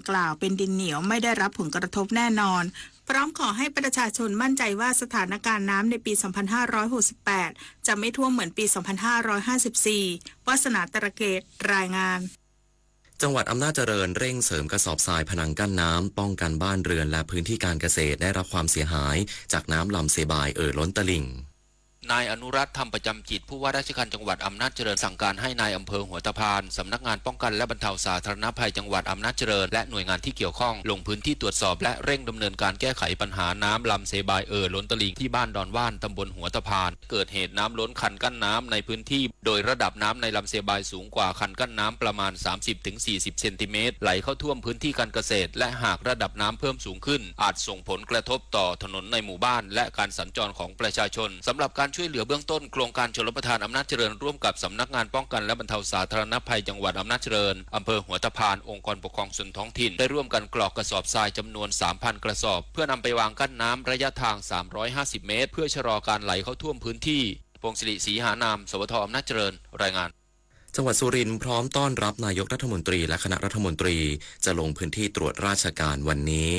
กล่าวเป็นดินเหนียวไม่ได้รับผลกระทบแน่นอน พร้อมขอให้ประชาชนมั่นใจว่าสถานการณ์น้ำในปี สองพันห้าร้อยหกสิบแปด จะไม่ท่วมเหมือนปี สองพันห้าร้อยห้าสิบสี่ วาสนา ตระเกต รายงาน จังหวัดอำนาจเจริญเร่งเสริมกระสอบทรายพนังกั้นน้ำป้องกันบ้านเรือนและพื้นที่การเกษตรได้รับความเสียหายจากน้ำลำเซบายเอ่อล้นตลิ่ง นายอนุรักษ์ ธรรมประจำจิต ผู้ว่าราชการจังหวัดอำนาจเจริญ สั่งการให้นายอำเภอหัวตะพาน สำนักงานป้องกันและบรรเทาสาธารณภัยจังหวัดอำนาจเจริญ และหน่วยงานที่เกี่ยวข้อง ลงพื้นที่ตรวจสอบและเร่งดำเนินการแก้ไขปัญหาน้ำลำเซบายเอ่อล้นตลิ่งที่บ้านดอนว่าน ตำบลหัวตะพาน เกิดเหตุน้ำล้นคันกั้นน้ำในพื้นที่ โดยระดับน้ำในลำเซบายสูงกว่าคันกั้นน้ำประมาณ สามสิบถึงสี่สิบเซนติเมตร ไหลเข้าท่วมพื้นที่การเกษตร และหากระดับน้ำเพิ่มสูงขึ้น อาจส่งผลกระทบต่อถนนในหมู่บ้าน และการสัญจรของประชาชน สำหรับการช่วยเหลือเบื้องต้น โครงการชลประทานอำนาจเจริญ ร่วมกับสำนักงานป้องกันและบรรเทาสาธารณภัยจังหวัดอำนาจเจริญ อำเภอหัวตะพาน องค์กรปกครองส่วนท้องถิ่น ได้ร่วมกันกรอกกระสอบทรายจำนวน สามพันกระสอบ เพื่อนำไปวางกั้นน้ำระยะทาง สามร้อยห้าสิบเมตร เพื่อชะลอการไหลเข้าท่วมพื้นที่ พงศิริ ศรีหานาม สวท อำนาจเจริญ รายงาน จังหวัดสุรินทร์พร้อมต้อนรับนายกรัฐมนตรีและคณะรัฐมนตรี จะลงพื้นที่ตรวจราชการวันนี้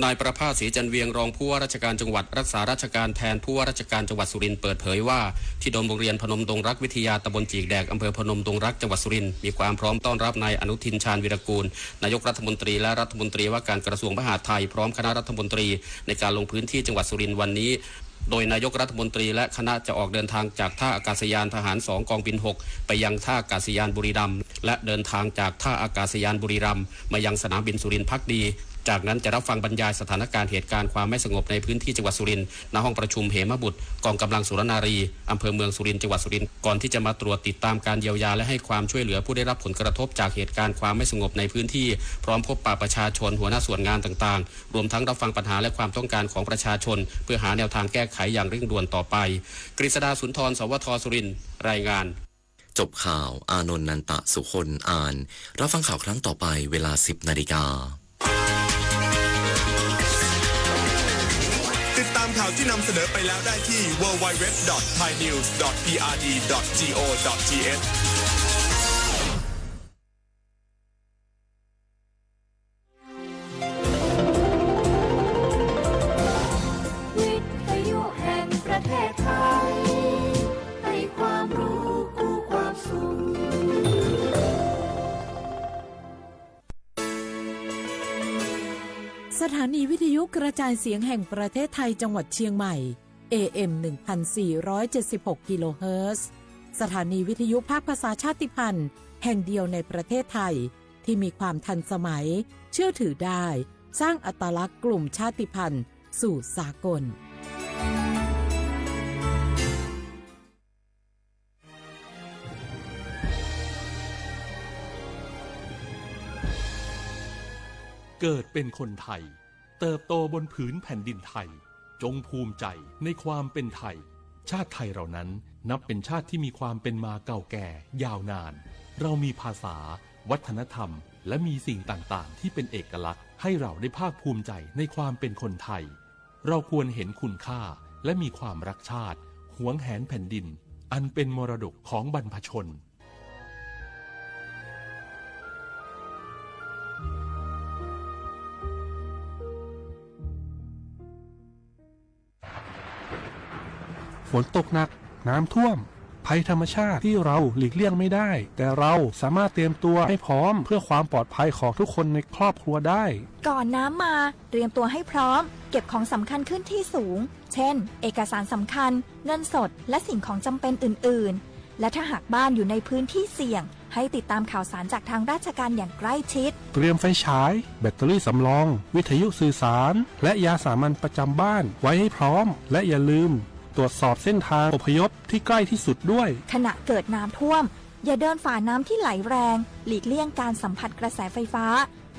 นายประภาส ศรีจันทร์เวียง รองผู้ว่าราชการจังหวัด รักษาราชการแทนผู้ว่าราชการจังหวัดสุรินทร์เปิดเผยว่า ที่โดมโรงเรียนพนมดงรักวิทยา ตำบลจีกแดก อำเภอพนมดงรัก จังหวัดสุรินทร์ มีความพร้อมต้อนรับนายอนุทิน ชาญวีรกูล นายกรัฐมนตรี และรัฐมนตรีว่าการกระทรวงมหาดไทย พร้อมคณะรัฐมนตรี ในการลงพื้นที่จังหวัดสุรินทร์วันนี้ โดยนายกรัฐมนตรีและคณะจะออกเดินทางจากท่าอากาศยานทหาร สอง กองบิน หก ไปยังท่าอากาศยานบุรีรัมย์ และเดินทางจากท่าอากาศยานบุรีรัมย์มายังสนามบินสุรินทร์ภักดี จากนั้นจะรับฟังบรรยายสถานการณ์เหตุการณ์ความไม่สงบในพื้นที่จังหวัดสุรินทร์ ณ ห้องประชุมเหมบุตร กองกำลังสุรนารี อำเภอเมืองสุรินทร์ จังหวัดสุรินทร์ ก่อนที่จะมาตรวจติดตามการเยียวยาและให้ความช่วยเหลือผู้ได้รับผลกระทบจากเหตุการณ์ความไม่สงบในพื้นที่ พร้อมพบปะประชาชน หัวหน้าส่วนงานต่างๆ รวมทั้งรับฟังปัญหาและความต้องการของประชาชน เพื่อหาแนวทางแก้ไขอย่างเร่งด่วนต่อไป กฤษดา สุนทร สวท สุรินทร์ รายงาน จบข่าว อานนท์ นันตะสุคน อ่าน รับฟังข่าวครั้งต่อไป เวลา สิบนาฬิกา ติดตามข่าวที่นำเสนอไปแล้วได้ที่ ดับเบิลยู ดับเบิลยู ดับเบิลยู ดอท ไทยนิวส์ ดอท พีอาร์ดี ดอท จี โอ ดอท ที เอช วิทยุแห่งประเทศไทย ให้ความรู้คู่ความสุข สถานีวิทยุกระจายเสียงแห่งประเทศไทยจังหวัดเชียงใหม่ เอ เอ็ม หนึ่งพันสี่ร้อยเจ็ดสิบหก กิโลเฮิรตซ์ สถานีวิทยุภาคภาษาชาติพันธุ์แห่งเดียวในประเทศไทย ที่มีความทันสมัย เชื่อถือได้ สร้างอัตลักษณ์กลุ่มชาติพันธุ์สู่สากล เกิดเป็นคนไทย เติบโตบนผืนแผ่นดินไทย จงภูมิใจในความเป็นไทย ชาติไทยเรานั้นนับเป็นชาติที่มีความเป็นมาเก่าแก่ยาวนาน เรามีภาษา วัฒนธรรม และมีสิ่งต่างๆ ที่เป็นเอกลักษณ์ ให้เราได้ภาคภูมิใจในความเป็นคนไทย เราควรเห็นคุณค่า และมีความรักชาติ หวงแหนแผ่นดิน อันเป็นมรดกของบรรพชน ฝนตกหนัก น้ำท่วม ภัยธรรมชาติที่เราหลีกเลี่ยงไม่ได้ แต่เราสามารถเตรียมตัวให้พร้อมเพื่อความปลอดภัยของทุกคนในครอบครัวได้ ก่อนน้ำมา เตรียมตัวให้พร้อม เก็บของสำคัญขึ้นที่สูง เช่น เอกสารสำคัญ เงินสด และสิ่งของจำเป็นอื่นๆ และถ้าหากบ้านอยู่ในพื้นที่เสี่ยง ให้ติดตามข่าวสารจากทางราชการอย่างใกล้ชิด เตรียมไฟฉาย แบตเตอรี่สำรอง วิทยุสื่อสาร และยาสามัญประจำบ้านไว้ให้พร้อม และอย่าลืมตรวจสอบเส้นทางอพยพที่ใกล้ที่สุดด้วย ขณะเกิดน้ำท่วม อย่าเดินฝ่าน้ำที่ไหลแรง หลีกเลี่ยงการสัมผัสกระแสไฟฟ้า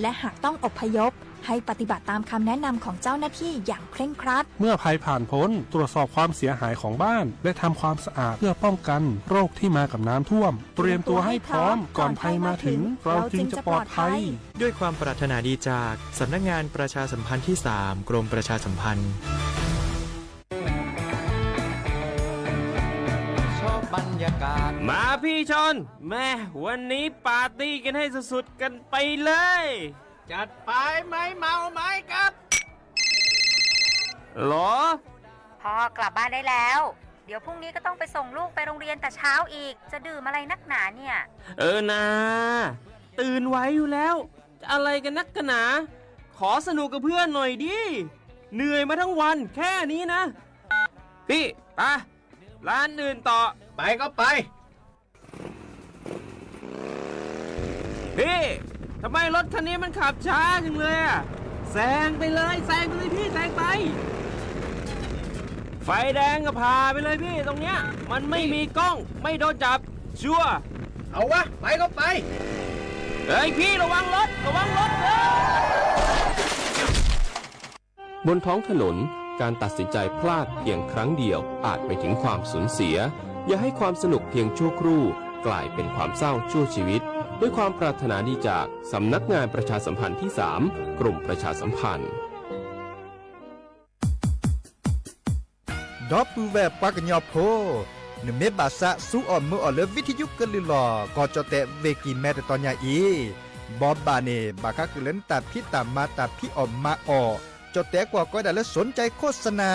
และหากต้องอพยพ ให้ปฏิบัติตามคำแนะนำของเจ้าหน้าที่อย่างเคร่งครัด เมื่อภัยผ่านพ้น ตรวจสอบความเสียหายของบ้าน และทำความสะอาดเพื่อป้องกันโรคที่มากับน้ำท่วม เตรียมตัวให้พร้อมก่อนภัยมาถึง เราจึงจะปลอดภัย ด้วยความปรารถนาดีจากสำนักงานประชาสัมพันธ์ที่สาม กรมประชาสัมพันธ์ ชอบบรรยากาศ มาพี่ชน แม่ วันนี้ปาร์ตี้กันให้สุดๆ กันไปเลย จัดไป ไม้เมาไม้กัด เหรอ พ่อกลับบ้านได้แล้ว เดี๋ยวพรุ่งนี้ก็ต้องไปส่งลูกไปโรงเรียนแต่เช้าอีก จะดื่มอะไรนักหนาเนี่ย เออนา ตื่นไหวอยู่แล้ว จะอะไรกันนักกันหนา ขอสนุกกับเพื่อนหน่อยดิ เหนื่อยมาทั้งวันแค่นี้นะ พี่ ไป ร้านอื่นต่อ ไปก็ไป พี่ ทำไมรถคันนี้มันขับช้าจังเลยอะ แซงไปเลย แซงไปเลยพี่ แซงไป ไฟแดงก็ผ่าไปเลยพี่ ตรงเนี้ย มันไม่มีกล้อง ไม่โดนจับ ชัวร์ เอาวะ ไปก็ไป เฮ้ยพี่ ระวังรถ ระวังรถ เฮ้ย บนท้องถนน การตัดสินใจพลาดเพียงครั้งเดียวอาจไปถึงความสูญเสีย อย่าให้ความสนุกเพียงชั่วครู่กลายเป็นความเศร้าชั่วชีวิต ด้วยความปรารถนาดีจากสำนักงานประชาสัมพันธ์ที่สาม กรมประชาสัมพันธ์ ဒီပုၢ်ဝဲၢ်ပှၤကညီဖိ, နမ့ၢ်ဘၣ်သးဆူအီၣ်မုာ်အီၣ်လၢ ဝံထယုကလုၢ်လီၢ် ကီၢ်ကၠီၣ်တဲၣ် ဝ့ၢ်ကံၢ်မဲ တတီၤညါအံၤ, ဘီဘၣ်န့ၣ် ဘၣ်ဃးဃုာ်လၢနတၢ်ဖံးတၢ်မၤ တၢ်ဖံးအီၣ်မၤအီၣ်, ကၠီၣ်တဲၣ်ကွၢ်ကီဒၣ်လၢ สนใจโฆษณา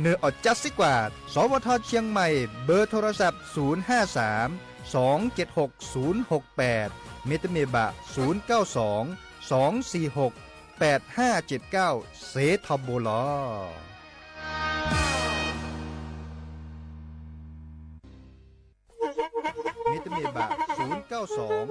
နအီၣ်ကၠါစ့ၢ်ကီး, สวท เชียงใหม่ เบอร์โทรศัพท์ ศูนย์ห้าสาม สองเจ็ดหก ศูนย์หกแปด မ့တမ့ၢ်ဘၣ် ศูนย์เก้าสอง สองสี่หก แปดห้าเจ็ดเก้า စ့ထီဘိလီၤ. မ့တမ့ၢ်ဘၣ် ศูนย์เก้าสอง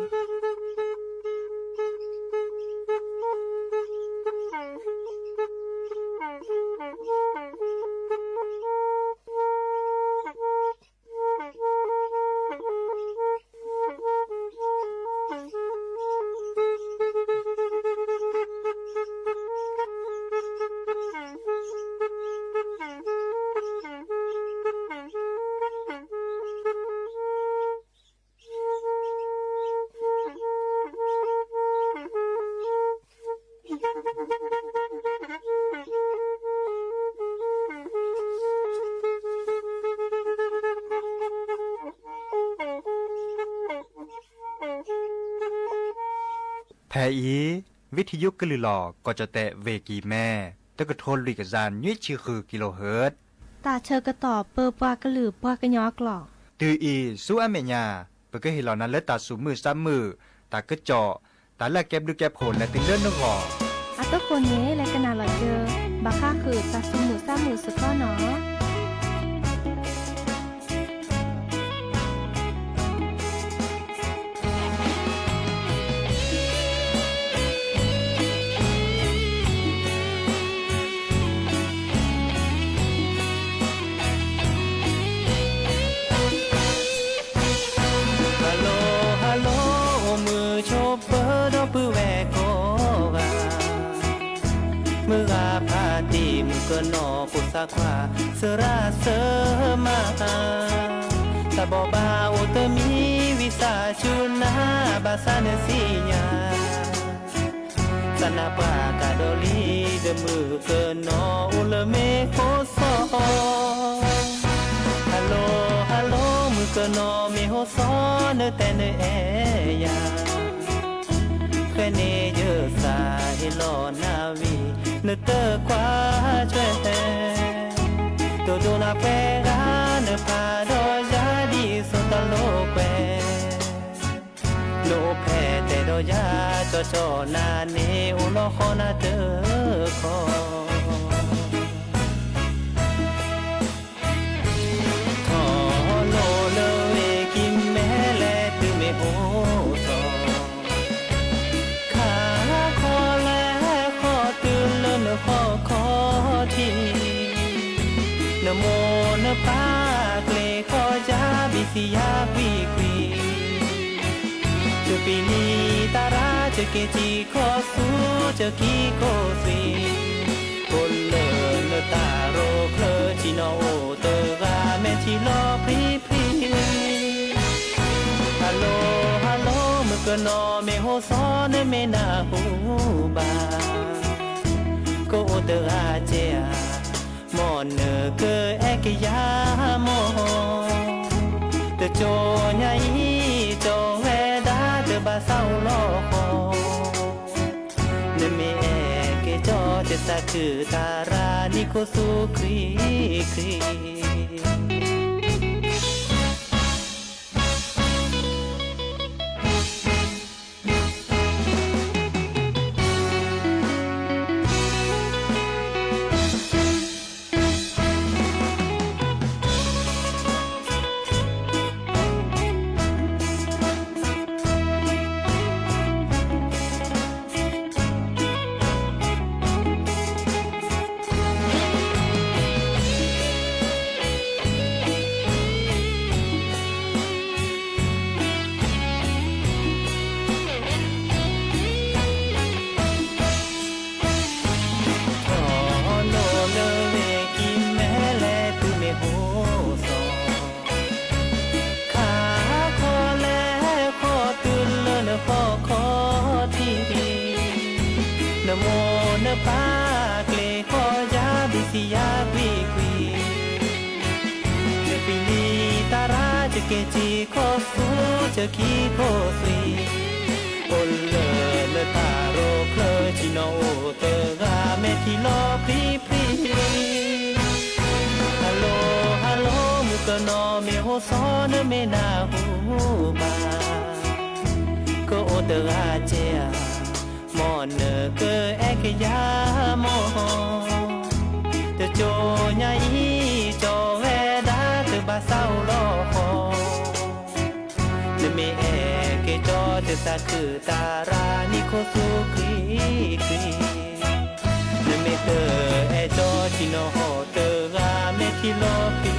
ဖဲအံၤ ဝံထယုကလုၢ်လီၢ် ကီၢ်ကၠီၣ်တဲၣ် ဝ့ၢ်ကံၢ်မဲ တကထိလွံၢ်ကယၤနွံဆံဃုကံလိဟၢၣ် တၢ်ဆၢကတီၢ်ပၢပှၤကလုာ်ပှၤကညီကျိာ် တုၤအံၤ ဆူအမဲာ်ညါ ပကဟ့ၣ်လီၤနၤလၢတၢ်သူၣ်မုာ်သးမုာ်, တၢ်ကစီၣ်, တၢ်လၢအကဲဘျုးကဲဖှိၣ်လဲၤတုၤလၢနဂီၢ်. အတဃိန့ၣ် လဲၤကနၣ်လီၤကၢ ဘၣ်ဃးဃုာ်တၢ်သူၣ်မုာ်သးမုာ်စ့ၢ်ကီးနီၤ. ဟါလိၤ ဟါလိၤ အိၣ်မုာ်ဆိးပၢၤဒီပုၢ်ဝဲၢ်ကိးဂၤ, မုၢ်ဂၤဖးတံၢ် မုၣ်ကနီၤကိးသးခွါ စရၣ်စၢမၤ, တၢ်ဘိးဘၣ်အိၣ်တမံၤ ဝံသးစူၤနၤ ဘၣ်ဆၣ်နသ့ၣ်ညါ သးနါပှၢ်ကဒီးလံ ဒီးမုၣ်ကနီၤအိၣ်လၢမ့ၢ်ဟိစီ, ဟါလိၤ ဟါလိၤ မုၣ်ကနီၤမ့ၢ်ဟိစီ နတဲနအဲၣ်ယၤ, ဖဲန့ၣ်ယသးဟ့ၣ်လီၤနၤဝံၤ နတကွၢ်ထွဲ, ဒိၣ်ဒိၣ်နၤပှဲၤဂၤ နဖးဒီးယၤဒ်သိးတၢ်လိာ်ကွဲ နအိၣ်ဖဲတဲဒီးယၤ ကၠီကၠီနၤန့ၣ် အိၣ်လီၤဃီနၤတခီ, ထီၣ်လိၤလၢဝ့ၢ်ကံၢ်မဲလဲၤတုၤမ့ၢ်အိၣ်ထီၣ်, ခါခီလဲၤဃီတုၤလၢနဟီၣ်ခီထံး, နမိၢ်နပၢ်ကျ့ၤဃီယၤ ဘံၣ်သံယၤကွံာ်ကွံာ် ယပံၤလံတၢ်ရၣ် ယက့ၤထံၣ်ခီဆူ ယက့ၤကိးသွံၣ်, အိၣ်လၢနတၢ်ရိၣ်ချၢ ထံၣ်နီၣ်အိၣ်တဂၤ မဲာ်ထံလီၤဖှံဖှံ, ဟါလိၤ ဟါလိၤ မုၣ်ကနီၤမ့ၢ်ဟိစီ နမ့ၢ်နၢ်ဟူဘၣ် ကအိၣ်တဂၤကဲဧါ, မ်နကအဲၣ်ကယၤမီၢ်, တကၠိညါအံၤ ကၠီဝဲဒၣ် တဘၣ်သးအိၣ်လီၤဃီ, တၢ်သးခုတၢ်ရၤနံၣ်ခိၣ်သူခရံာ်ခရံာ် ထီၣ်နီၢ်လၢဝ့ၢ်ကံၤမဲလဲၣ်ပုၢ်မ့ၢ်ဟိၣ်စီၤ, ခါခီလဲၤဃီတုၤလၢနဟီၣ်ခီထံး, နမိၢ်နပၢ်ကျဲၤဃီယၤ ဘံၣ်စံယၤကွံာ်ကွံာ်, ယပံၤလံတၢ်ရၤ ယကဲစ့ၢ်ကီးသူကၠၢခံခိၣ်သွံၣ်, အိၣ်လၢနတၢ်ရိၣ်ချၢ ဆ့ၣ်နီၤအိၣ်တဂၤ မဲာ်ထံလီၤဖျံဖျံ, ဟဲလိ ဟဲလိ မုၣ်ကနီၤမ့ၢ်ဟိၣ်စီၤ နမ့ၢ်နၢ်ဟူဘၣ်, ကအိၣ်တဂၤကဲဧါ, မ်နကအဲၣ်ကယၤမီၢ်, တကၠိညါအံၤ ကၠီဝဲဒၣ်တဘၣ်သးအိၣ်လီၤဃီ, နမ့ၢ်အဲၣ်ကဲကၠီ တၢ်သးခုတၢ်ရၤ နံၣ်ခိၣ်သူခရံာ်ခရံာ်, နမ့ၢ်တအဲၣ်ကၠီ ဆ့ၣ်နီၤဟီၣ်တဂၤ မဲာ်ထံလီၤဖျံဖျံ.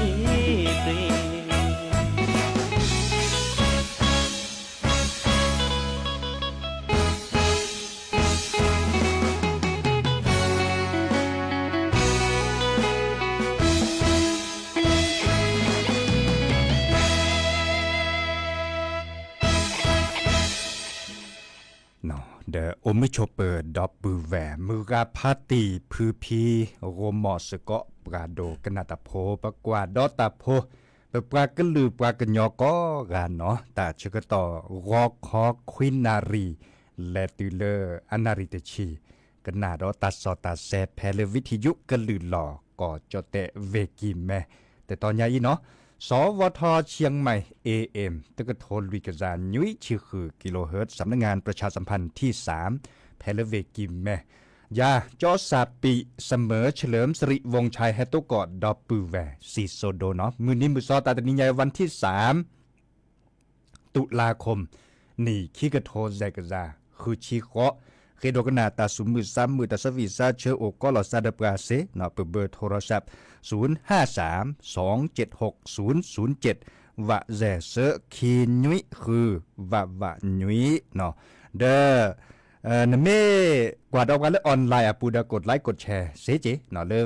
ဒီးအိၣ်မုာ်ဆိးပၢၤဒီပုၢ်ဝဲၢ် မုၢ်ဂၤဖါတံၢ်ဖုဖံ ဂီၤမီၢ်စ့ၢ်ကီး ပှၤဒိကနၣ်တၢ်ဖိ ပကွၢ်ဒီးတၢ်ဖိ, ပပှၤကလုာ်ပှၤကညီကိးဂၤနီၤ, တၢ်ဆၢကတီၢ် ဂီၤခီခွံနၣ်ရံၣ် လဲၤတုၤလၢအနၣ်ရံၣ်တဆံ, ကနၣ်ဒီးတၢ်စီတၢ်ဆှံဖဲလၢ ဝံထံယုကလုာ်လီၤ ကီၢ်ကၠီၣ်တဲၣ် ဝ့ၢ်ကံၤမဲ, တတီၤညါအံၤနီၤ, စဝထ เชียงใหม่ เอเอ็ม တကထိလွံၢ်ကယၤနွံဆံဃု กิโลเฮิรตซ์ สำนักงานประชาสัมพันธ์ที่สาม ဖဲလၢဝ့ၢ်ကံၤမဲ, ယၤ ကၠီစၢ်ပံး เสมอเฉลิมสิริวงศ์ชัย ဟဲတိၢ်ကီၢ်ဒီပုၢ်ဝဲၢ် စံၣ်စိဒိနီၤ, မုၢ်နံၤမုၢ်သီ တၢ်တနံၤညါအံၤ วันที่สาม ตุลาคม နံၣ်ခံကထိ စဲးကစၢ် ဃုဆံဃိး, ဃ့ဒိးကနၣ်တၢ်သူၣ်မုာ်သးမုာ် တၢ်ဆၢဝံၣ်ဆၢဆၢ အိၣ်ကိးလီၤစၢ်ဒီးပှၤစ့ၢ်နီၤ, ပဘၢ โทรศัพท์ ศูนย์ห้าสาม สองเจ็ดหก ศูนย์ศูนย์เจ็ด ဝးစဲး သၢခံနွံဃု ဝးဝး နွံနီၤ, ဒီး နမ့ၢ်ကွၢ်ဒီးပှၤလၢ online အပူၤဒီး กดไลค์ กดแชร์ စ့ၢ်ကီးနီၤ လၢ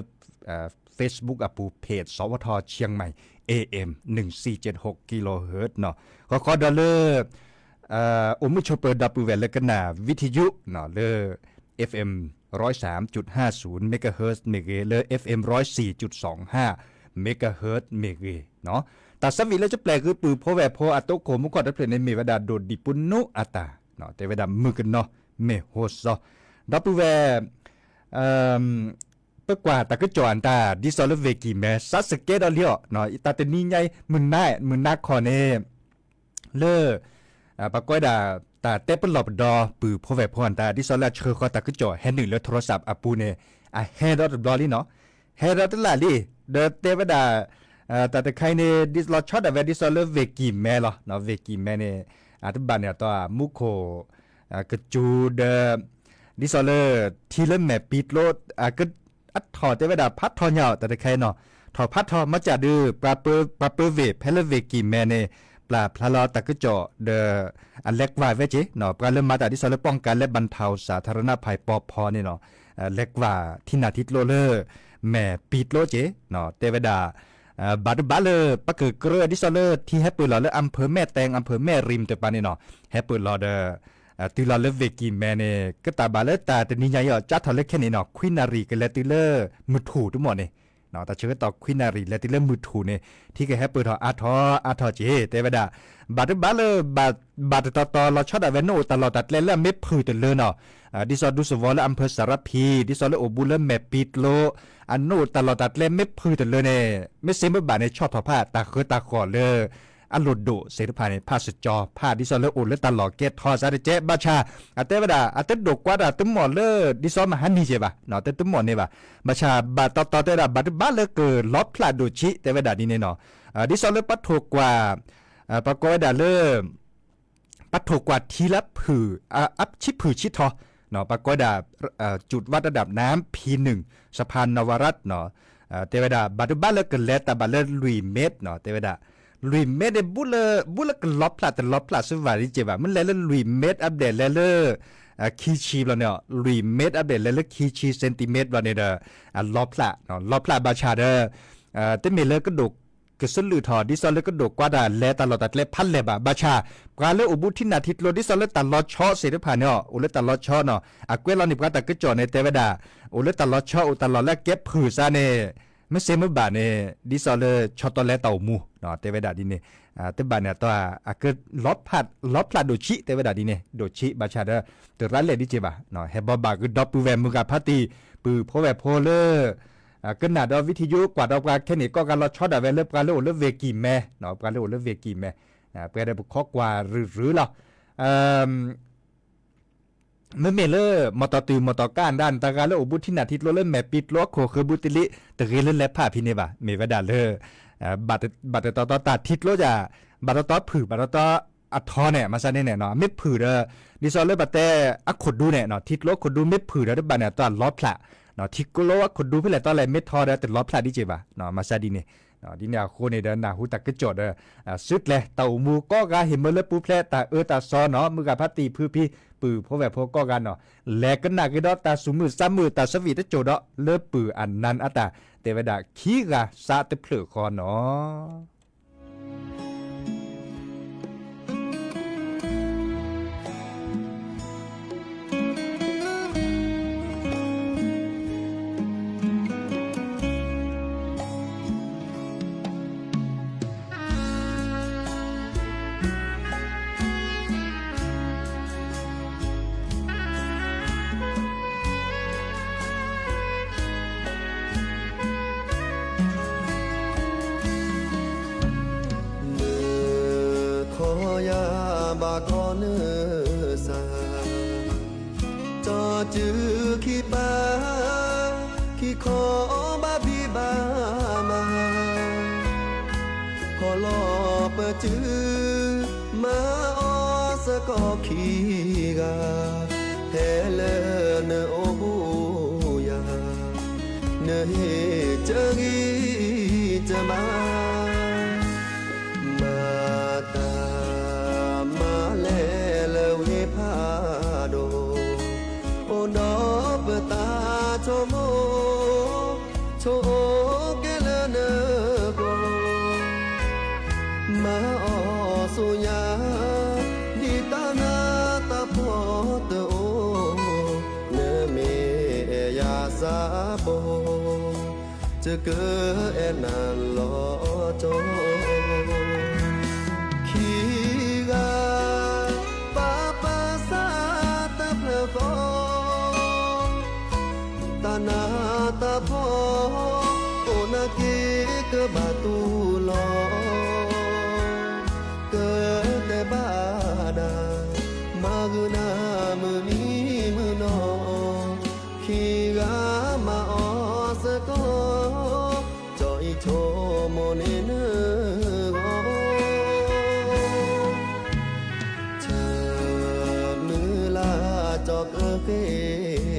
Facebook အပူၤ เพจ สวท เชียงใหม่ เอเอ็ม หนึ่งสี่เจ็ดหก กิโลเฮิรตซ์နီၤ, ဃီဃီဒီးလၢ အိၣ်မုာ်ဆိးပၢၤဒီပုၢ်ဝဲၢ်လၢကနၣ် ဝံထံယုနီၤ လၢ เอฟเอ็ม ร้อยสามจุดห้าศูนย์ เมกะเฮิรตซ์ မ့ၢ်ဂ့ၤ, လၢ เอฟเอ็ม ร้อยสี่จุดสองห้า เมกะเฮิรตซ์ မ့ၢ်ဂ့ၤနီၤ, တၢ်ဆၢဝံၣ်လၢကပျဲၢ်ဂ့ၤပုၢ်ဖိဝဲၢ်ဖိအတိၢ်ခိၣ်မူခိၣ်တဖျၢၣ်န့ၣ် မ့ၢ်ဝဲဒၣ် ဒိၣ်ဒံးပူၤနူအတၢ်, တဲဝဲဒၣ်မုၢ်ကနီၤမ့ၢ်ဟိၣ်စီၤ, ဒီပုၢ်ဝဲၢ် ပကွၢ်တၢ်ကစီၣ်အတၢ် ဒ်သိးလၢဝ့ၢ်ကံၤမဲ စးစကဲဒီးလံအီၤ, တၢ်တနံၤညါအံၤ မုၢ်နၤ မုၢ်နၤခီန့ၣ် လၢ ပှၤကိးဝဲဒၣ် တၢ်တဲပလီၢ်ပဒီပုၢ်ဖိဝဲၢ်ဖိအတၢ် ဒ်သိးလၢအဆှၢဃီၤတၢ်ကစီၣ်ဟဲနုာ်လၢ โทรศัพท์ အပူၤန့ၣ် အဟဲဒီးတဘျီလံနီၤ, ဟဲဒီးတလၢ်လံ, ဒီးတဲဝဲဒၣ် တၢ်တခါအံၤန့ၣ် ဒ်လီၤဆီဒၣ်ဝဲဒ်သိးလၢဝ့ၢ်ကံၤမဲလီၤ, ဝ့ၢ်ကံၤမဲန့ၣ် အတဘၣ်န့ၣ်အတီၢ် မူခိၣ် ကစူၤဒီး ဒ်သိးလၢ ထံလၢမဲာ်ပံၤကျိ အထီၣ်တဲဝဲဒၣ်ဖးထီညါအီၤ တၢ်တခါအံၤနီၤ, ထီၣ်ဖးထီ မ့ၢ်ကၢ်ဒုး ပှၤပၢဝ့ၢ် ဖဲလၢဝ့ၢ်ကံၤမဲန့ၣ် ပျၢ်ဖျါလီၤတၢ်ကစီၣ်ဒီး အလဲၤကွၢ်ဝဲက့ၤနီၤ, ပှၤလၢမၤတၢ်ဒ်သိးလၢ ป้องกันและบรรเทาสาธารณภัย ပီဖီန့ၣ်နီၤ, လဲၤကွၢ်ထံနၢ်ထံကျိလၢ မဲာ်ပံၤကျိက့ၤနီၤ, တဲဝဲဒၣ် ဘၣ်တဘၣ်လၢ ပကကြၢးဒ်သိးလၢထံဟဲပၢၢ်လီၤလၢ อำเภอแม่แตง อำเภอแม่ริม တပၤန့ၣ်နီၤ, ဟဲပၢၢ်လီၤဒီး တုၤလီၤလၢဝ့ၢ်ကံၤမဲန့ၣ် ကတၢ်ဘၣ်လၢတၢ်တနံၤညါအံၤအီၤ ကၠါထီၣ်လၢခဲန့ၣ်နီၤ ခွံနၣ်ရံၣ်ကလဲၤတုၤလၢ မုၢ်ထူၣ်တမီၢ်န့ၣ်, တၢ်ဆၢကတီၢ်ခွံနၣ်ရံၣ် လဲၤတုၤလၢမုၢ်ထူၣ်န့ၣ် ထံကဟဲပၢၢ်ထီၣ်အါထီၣ်အါထီၣ်က့ၤ တဲဝဲဒၣ် ဘၣ်တဘၣ်လၢ ဘၣ်တတီတီလီၤဆီဒၣ်ဝဲ နအိၣ်တၢ်လီၢ်တၢ်ကျဲလၢအမ့ၢ်ဖုၣ်တလၢနီၤ, ဒ်သိးဒူသဝီလၢအဖၢစၤရဖံး ဒ်သိးလၢအိၣ်ဘူးလၢမဲာ်ပံၤကျိ အနအိၣ်တၢ်လီၢ်တၢ်ကျဲမ့ၢ်ဖုၣ်တလၢန့ၣ် မ့ၢ်စ့မ့ၢ်ဘၣ်န့ၣ် ဆီၣ်ထီၣ်ဖးတၢ်ဃၢတၢ်ဃီၣ်လၢ အလိၣ်ဒိၣ်သ့ၣ်တဖၣ်န့ၣ် ဖးစကၠီၤဖး ဒ်သိးလၢအိၣ်လၢတၢ်လီၢ်ကဲထီၣ်စးတကဲး ဘၣ်ဆၣ် အတဲဝဲဒၣ် အတဒိၣ်ကွၢ်တၢ်တမီၣ်လၢ ဒ်သိးမဟါနံၤကဲဘၣ်, တတမီၣ်န့ၣ်ဘၣ်. ဘၣ်ဆၣ်ဘၣ်တီတီတဲဒၣ် ဘၣ်တဘၣ်လၢကလီဖျးဒိၣ်ဆံး တဲဝဲဒၣ်ဒ်န့ၣ်နီၤ, ဒ်သိးလၢပထိၣ်ကွၢ် ပှၤကိးဝဲဒၣ်လၢ ပထိၣ်ကွၢ်ထံလၢဖုၣ် အဆံဖုၣ်ဆံထီ ပှၤကိးဝဲဒၣ် จุดวัดระดับน้ำ พีหนึ่ง สะพานนวรัตน์ တဲဝဲဒၣ် ဘၣ်တဘၣ်လၢကလဲၤတၢ်ဘၣ်လၢလွံၢ်မ့ၢ်နီၤ တဲဝဲဒၣ် လွံၢ်မ့ၢ်န့ၣ် ဘူးလၢကလီဖျးတလီဖျးစ့ၢ်ဘၣ်ဒ်ကဲဘၣ် မ့ၢ်လဲၤလၢလွံၢ်မ့ၢ်အဘျဲၣ်လဲၤလၢ ခံဆံဘျီန့ၣ် လွံၢ်မ့ၢ်အဘျဲၣ်လဲၤလၢခံဆံ centimeter ဘျီန့ၣ်ဒီး လီဖျး လီဖျးဘၣ်ဆၣ်ဒီး တမ့ၢ်လၢကဒိၣ်ကစလုၢ်ထီၣ် ဒ်သိးလၢကဒိၣ်ကွၢ်တၢ်လဲၤတၢ်လီၢ်တၢ်ကျဲဖးလဲၢ်ဘၣ် ဘၣ်ဆၣ် ပှၤလၢအိၣ်ဘူးထံနၢ်ထံကျိ ဒ်သိးလၢတၢ်လီၤဆီသ့ၣ်တဖၣ်န့ၣ် အိၣ်လၢတၢ်လီၤဆီနီၤ အကွဲးလီၤန့ၢ်ပှၤတၢ်ကစီၣ်န့ၣ် တဲဝဲဒၣ် အိၣ်လၢတၢ်လီၤဆီ အိၣ်တၢ်လီၢ်လၢအကဲဖုၣ်စးန့ၣ် မ့ၢ်စ့မ့ၢ်ဘၣ်န့ၣ် ဒ်သိးလၢဆီတီလဲတၢ်အိၣ်မူ တဲဝဲဒၣ်ဒ်န့ၣ် တဘၣ်န့ၣ်အတီ အက လီဖျးဒိၣ်ဆံး တဲဝဲဒၣ်ဒ်န့ၣ် ဒိၣ်ဆံး ဘၣ်ဆၣ်ဒီး တရၣ်လဲၣ်ဒ်ကဲဘၣ် ဟဲဘီဘၣ်ကဒီပုၢ်ဝဲၢ်မုၢ်ဂၤဖးတံၢ် ပုၢ်ဖိဝဲၢ်ဖိလၢ ကနၣ်ဒီး ဝံထယိ ကွၢ်ဒီးပှၤခဲန့ၣ် ကီၢ်ဂၤလီၤဆီဒၣ်ဝဲလၢပှၤလၢအိၣ်လၢဝ့ၢ်ကံၢ်မဲ ပှၤလၢအိၣ်လၢဝ့ၢ်ကံၢ်မဲ ပှဲၤဒီးပခီကွၢ်ရုၢ်ရုၢ်လီၤ မ့မ့ၢ်လၢ မီၢ်တီၢ်တုၤမီၢ်တီၢ်ကါအဒါန့ၣ် တဂၤလၢအိၣ်ဘူးထံနၢ်ထံကျိလၢမဲာ်ပံၤကျိအခိၣ်ဃၢၤဘူးတလ့ တဂ့ၤလၢလဲၤဖးဖဲန့ၣ်ဘၣ် မ့ၢ်ဝဲဒၣ်လၢ ဘၣ်တတီတီတၢ်ထံကျိယၤ ဘၣ်တတီဖုၣ် ဘၣ်တတီအထီန့ၣ် မၤစၢ်န့ၣ်န့ၣ် မ့ၢ်ဖုၣ်ဒီး ဒ်သိးလၢပတဲအခိၣ်ဒူန့ၣ် ထံကျိအခိၣ်ဒူမ့ၢ်ဖုၣ်ဒီး တဘၣ်န့ၣ်အတီလီဖျး ထံကျိအခိၣ်ဒူဖဲလဲၣ်တီလဲၣ် မ့ၢ်ထီဒီးတလီဖျးဒ်ကဲဘၣ် မၤစၢ်ဒ်န့ၣ် ဒ်န့ၣ်အဃိန့ၣ်ဒီး နၢ်ဟူတၢ်ကစီၣ်ဒီး စုကျဲၤတၢ်အိၣ်မူကိးဂၤ ဟ့ၣ်မၢလၢပူၤဖျဲးတၢ်အၢတၢ်စီနီၤ မုၢ်ဂၤဖးတံၢ်ဖုဖံ ပုၢ်ဖိဝဲၢ်ဖိကိးဂၤနီၤ လဲၤကနၣ်က့ၤဒီးတၢ်သူၣ်မုာ်သးမုာ် တၢ်ဆၢဂ့ၤတစိၢ်ဒီး လၢပုၢ်အနါအတၢ် တဲဝဲဒၣ်ခံဂၤစးတဖျၢၣ်ဃီနီၤ နခီယၤဘၣ်ခီနစၢ် ကၠီစုခံပၢ် ခံခီဘၣ်ဘံၣ်ဘၣ်မး ခီလီၤပစု မၤအီၣ်စ့ၢ်ကီးခံဂၤ ဖဲလၢနအိၣ်ဘူးယၤ နဟ့ၣ်ကဂံၢ်ကဘါ မၤတၢ်မၤလဲၤလၢဝ့ၢ်ဖးဒိၣ် အိၣ်ဒီးပသးဆိကမိၣ် ဆိၣ်အိၣ်ကဲလၢနကျိ မၤအီၣ်ဆူညါ ဒ်တၢ်နးတၢ်ဖှီၣ်တအိၣ် နမ့ၢ်အဲၣ်ယၤစးဘိ ယကအဲၣ်နၤလီၤကၠီ ခံဂၤ ပာ်ပာ်စၢ်တဖျၢၣ်ဃီ တၢ်နးတၢ်ဖှီၣ် အိၣ်နာ်က့ကဘၣ်တူၢ်လီၤ ကတဲဘၣ်ဒၣ် မၤဂုာ်နၤမုၢ်နံၤမုၢ်နီၤ ခံဂၤမၤအီၣ်စ့ၢ်ကီး ကၠီအံၤဆိကမိၣ်န့ၢ်နဂီၢ် ဆၢမုၢ်လၢ်ကၠီကဃ့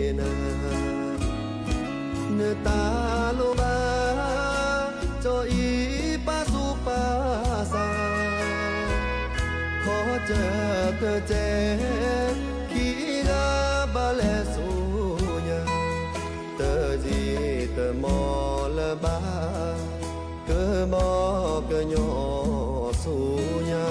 နၤ နတၢ်လိၣ်ဘၣ် ကၠီအံၤပာ်သူၣ်ပာ်သး ခီစၢၢ်ကစဲး ခံဂၤဘၣ်လဲၤဆူညါ တယံာ်တမီၢ်လၢၤဘၣ် ကဘီကညီဆူညါ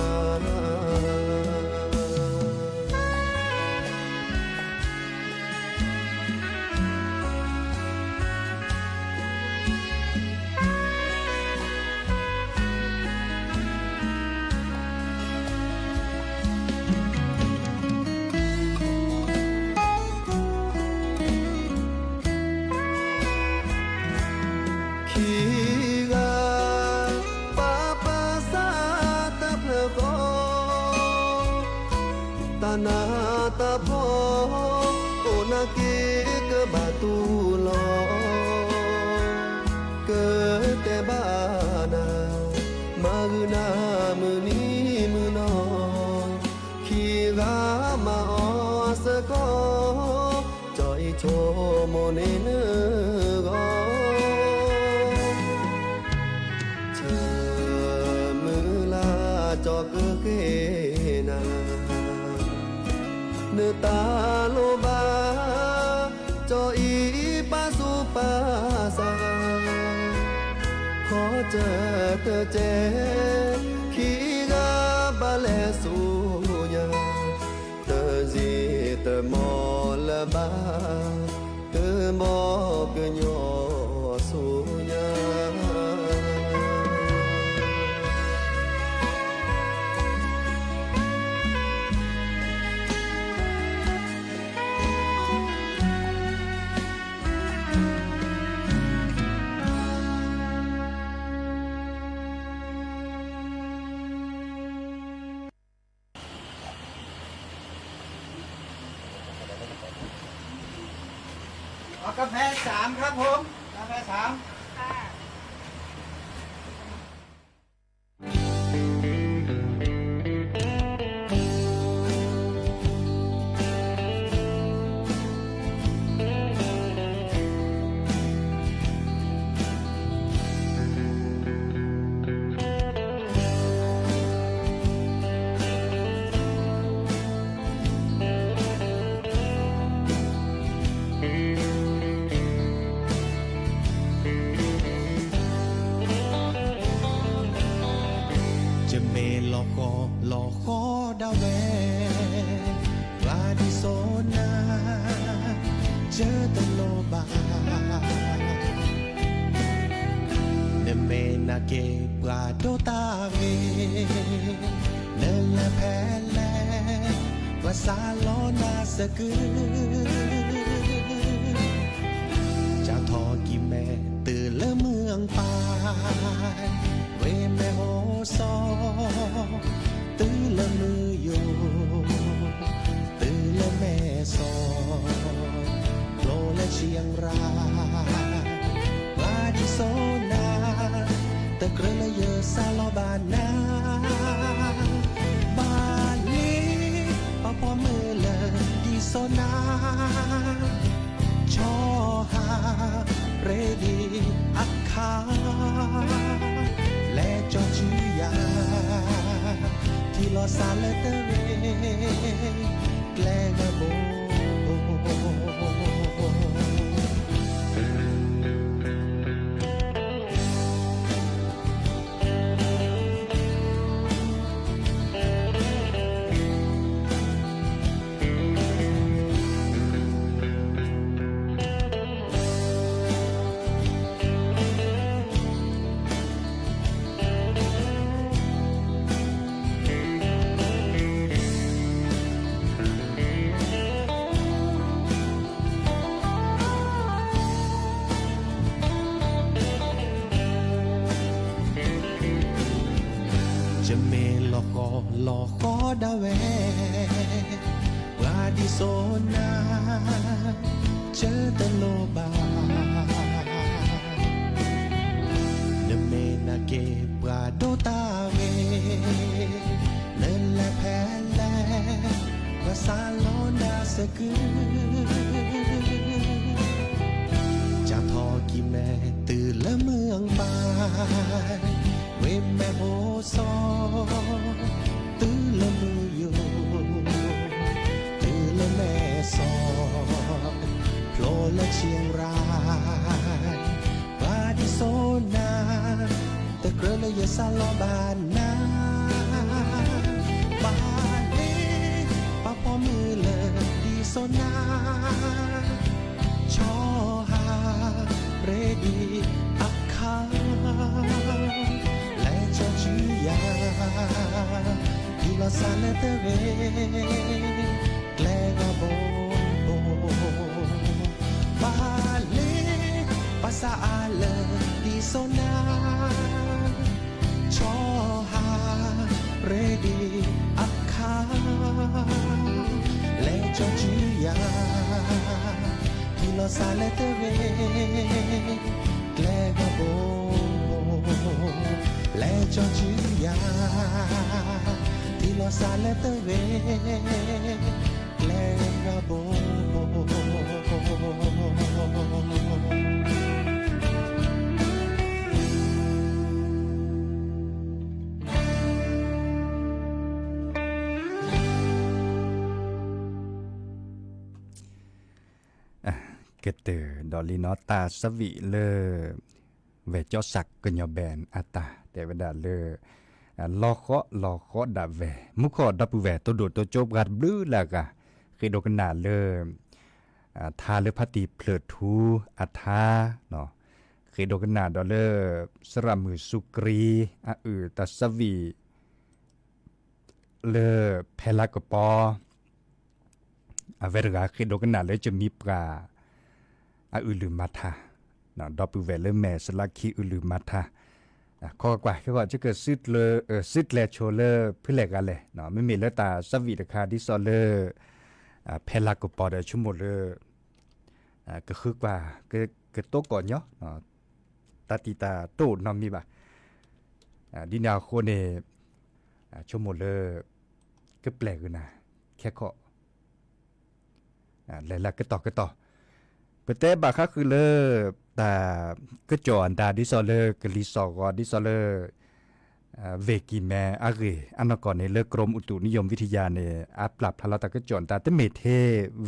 နၤတၢ်ဖီ အိၣ်နာ်က့ကဘၣ်တူၢ်လီၤ, ကတဲဘၣ်နၤ, မၤဂုာ်နၤမုၢ်နံၤမုၢ်နီၤ, ခံဂၤမၤအီၤစ့ၢ်ကီး, ကၠီအံၤဆိကမိၣ်န့ၢ်နဂီၢ် ဆၢမုၢ်လၢ်ကၠီကဃ့နၤ, နတၢ်လိၣ်ဘၣ် ကၠီအံၤပာ်သူၣ်ပာ်သး, ခီကၢၢ်တကဲ ခံဂၤဘၣ်လဲၤဆူညါ, တစံးတမီၢ်လၢၤဘၣ်, တမီၢ်ကညီဆူညါ. เอากาแฟสามครับผม กาแฟสาม ค่ะ ယမ့ၢ်လီၤဃီလီၤဃီဒၣ်ဝဲ, ပှၤဒ်စိနၤ ယတလိၣ်ဘၣ်. နမ့ၢ်နာ်က့ပှၤဒိၣ်တၢ်ဂ့ၤ, နလဲၤဖဲလဲၣ် ပှၤစးလီနၤစကု, ကၠီထီၣ်ကံၤမဲာ်တုၤလၢမုၢ်အပၢ်, ဝ့ၢ်မဲာ်ဟိစီ တုၤလၢမုၢ်ယိာ်, တုၤလၢမဲၢ်စီၤ, ဖျိလၢဆံရၤ, ပှၤဒ်စိနၤ တကြၢးလၢယစးလီဘၣ်နၤ, ဘၣ်လံ ပှၤပိာ်မုၣ်လၢဒ်စိနၤ ကၠီဟးရ့ဒံးအခါ, လဲၤကၠီစုယၤ, ထံလီၤစးလၢတရ့း ကျဲဂၤဘိ ယမ့ၢ်လီၤဃီလီၤဃီဒၣ်ဝဲ, ပှၤဒ်စိနၤ ယတလိၣ်ဘၣ်. နမ့ၢ်နာ်က့ပှၤဒိၣ်တၢ်ဂ့ၤ, နလဲၤဖဲလဲၣ် ပှၤစးလီနၤစကု, ကၠီထီၣ်ကံၤမဲာ်တုၤလၢမုၢ်အပၢ်, ဝ့ၢ်မဲာ်ဟိစီ တုၤလၢမုၢ်ယိာ်, တုၤလၢမဲၢ်စီၤ, ဖျိလၢဆံရၤ, ပှၤဒ်စိနၤ တကြၢးလၢယစးလီဘၣ်နၤ, ဘၣ်လံ ပှၤပိာ်မုၣ်လၢဒ်စိနၤ ကၠီဟးရ့ဒံးအခါ, လဲၤကၠီစုယၤ, ထံလီၤစးလၢတရ့း ကျဲဂၤဘိ, ဘၣ်လံ ပှၤစးအါလၢဒ်စိနၤ ကၠီဟးရ့ဒံးအခါ, လီၤစၢ်လၢတဂ့ၤ, ကျဲဂီၤဘိ, လဲၤကၠီဆူယၤ, ထံလီၤစၢ်လၢတဂ့ၤ, ကျဲဂီၤဘိ. ကတၢၢ်ဒီးလံနီၤ တၢ်ဆၢဝံၣ်လၢ ဝဲၢ်ကၠီစးကညီၤဘဲၣ်အတၢ် တဲဝဲဒၣ်လၢ လီၤဃီလီၤဃီဒၣ်ဝဲ မူခိၣ်ဒီပုၢ်ဝဲၢ် တိဒိၣ်တိကၠိပှၤတဘျုးလၢအဂၤ ဃ့ဒိကနၣ်လၢ ထါလၢဖါတံၣ်ဖျၢၣ်ထူအထါ ဃ့ဒိကနၣ်ဒီးလၢ သရၣ်မုၣ်စူၤကရံ အအုၣ်တၢ်ဆၢဝံၣ် လၢဖဲလါကပီၤ အဝဲတဂၤဃ့ဒိကနၣ်လၢကမံပှၤ အအုၣ်လုၢ်မၤထါ ဒီပုၢ်ဝဲၢ်လၢမဲာ်စလါခံအုၣ်လုၢ်မၤထါ ခီကွၢ် ဟဲဃီ ယက စုကျဲၤဆိလၢဖုလဲၣ်ဂၤလဲၣ် မ့မ့ၢ်လၢတၢ်ဆၢဝံၣ်တခါ ဒ်သိးလၢ ဖဲလါကပီၤဒီးဆိကမိၣ်လၢ ကဃုကွၢ် ကတိၤကိးညီ တၢ်တံာ်တာ်တအိၣ်နီတမံၤဘၣ်. ဒ်န့ၣ်အဃိန့ၣ် ဆိကမိၣ်လၢ ကပျဲၢ်ကနၤ ခဲခီ လဲၤလၢကတီၢ်ကတီၢ် ပတဲဘၣ်ဃးဃုာ်လၢ တၢ်ကစီၣ်အတၢ် ဒ်သိးလၢကလံၤစိးဂီၤ ဒ်သိးလၢ ဝ့ၢ်ကံၢ်မဲအဂ့ၢ် အနီၢ်ကီၢ်န့ၣ်လၢ ကရူးမူးတူးနံယိးဝံထံယၤန့ၣ် အပျၢ်ဖျါလီၤတၢ်ကစီၣ်အတၢ် တမ့ၢ်ထဲ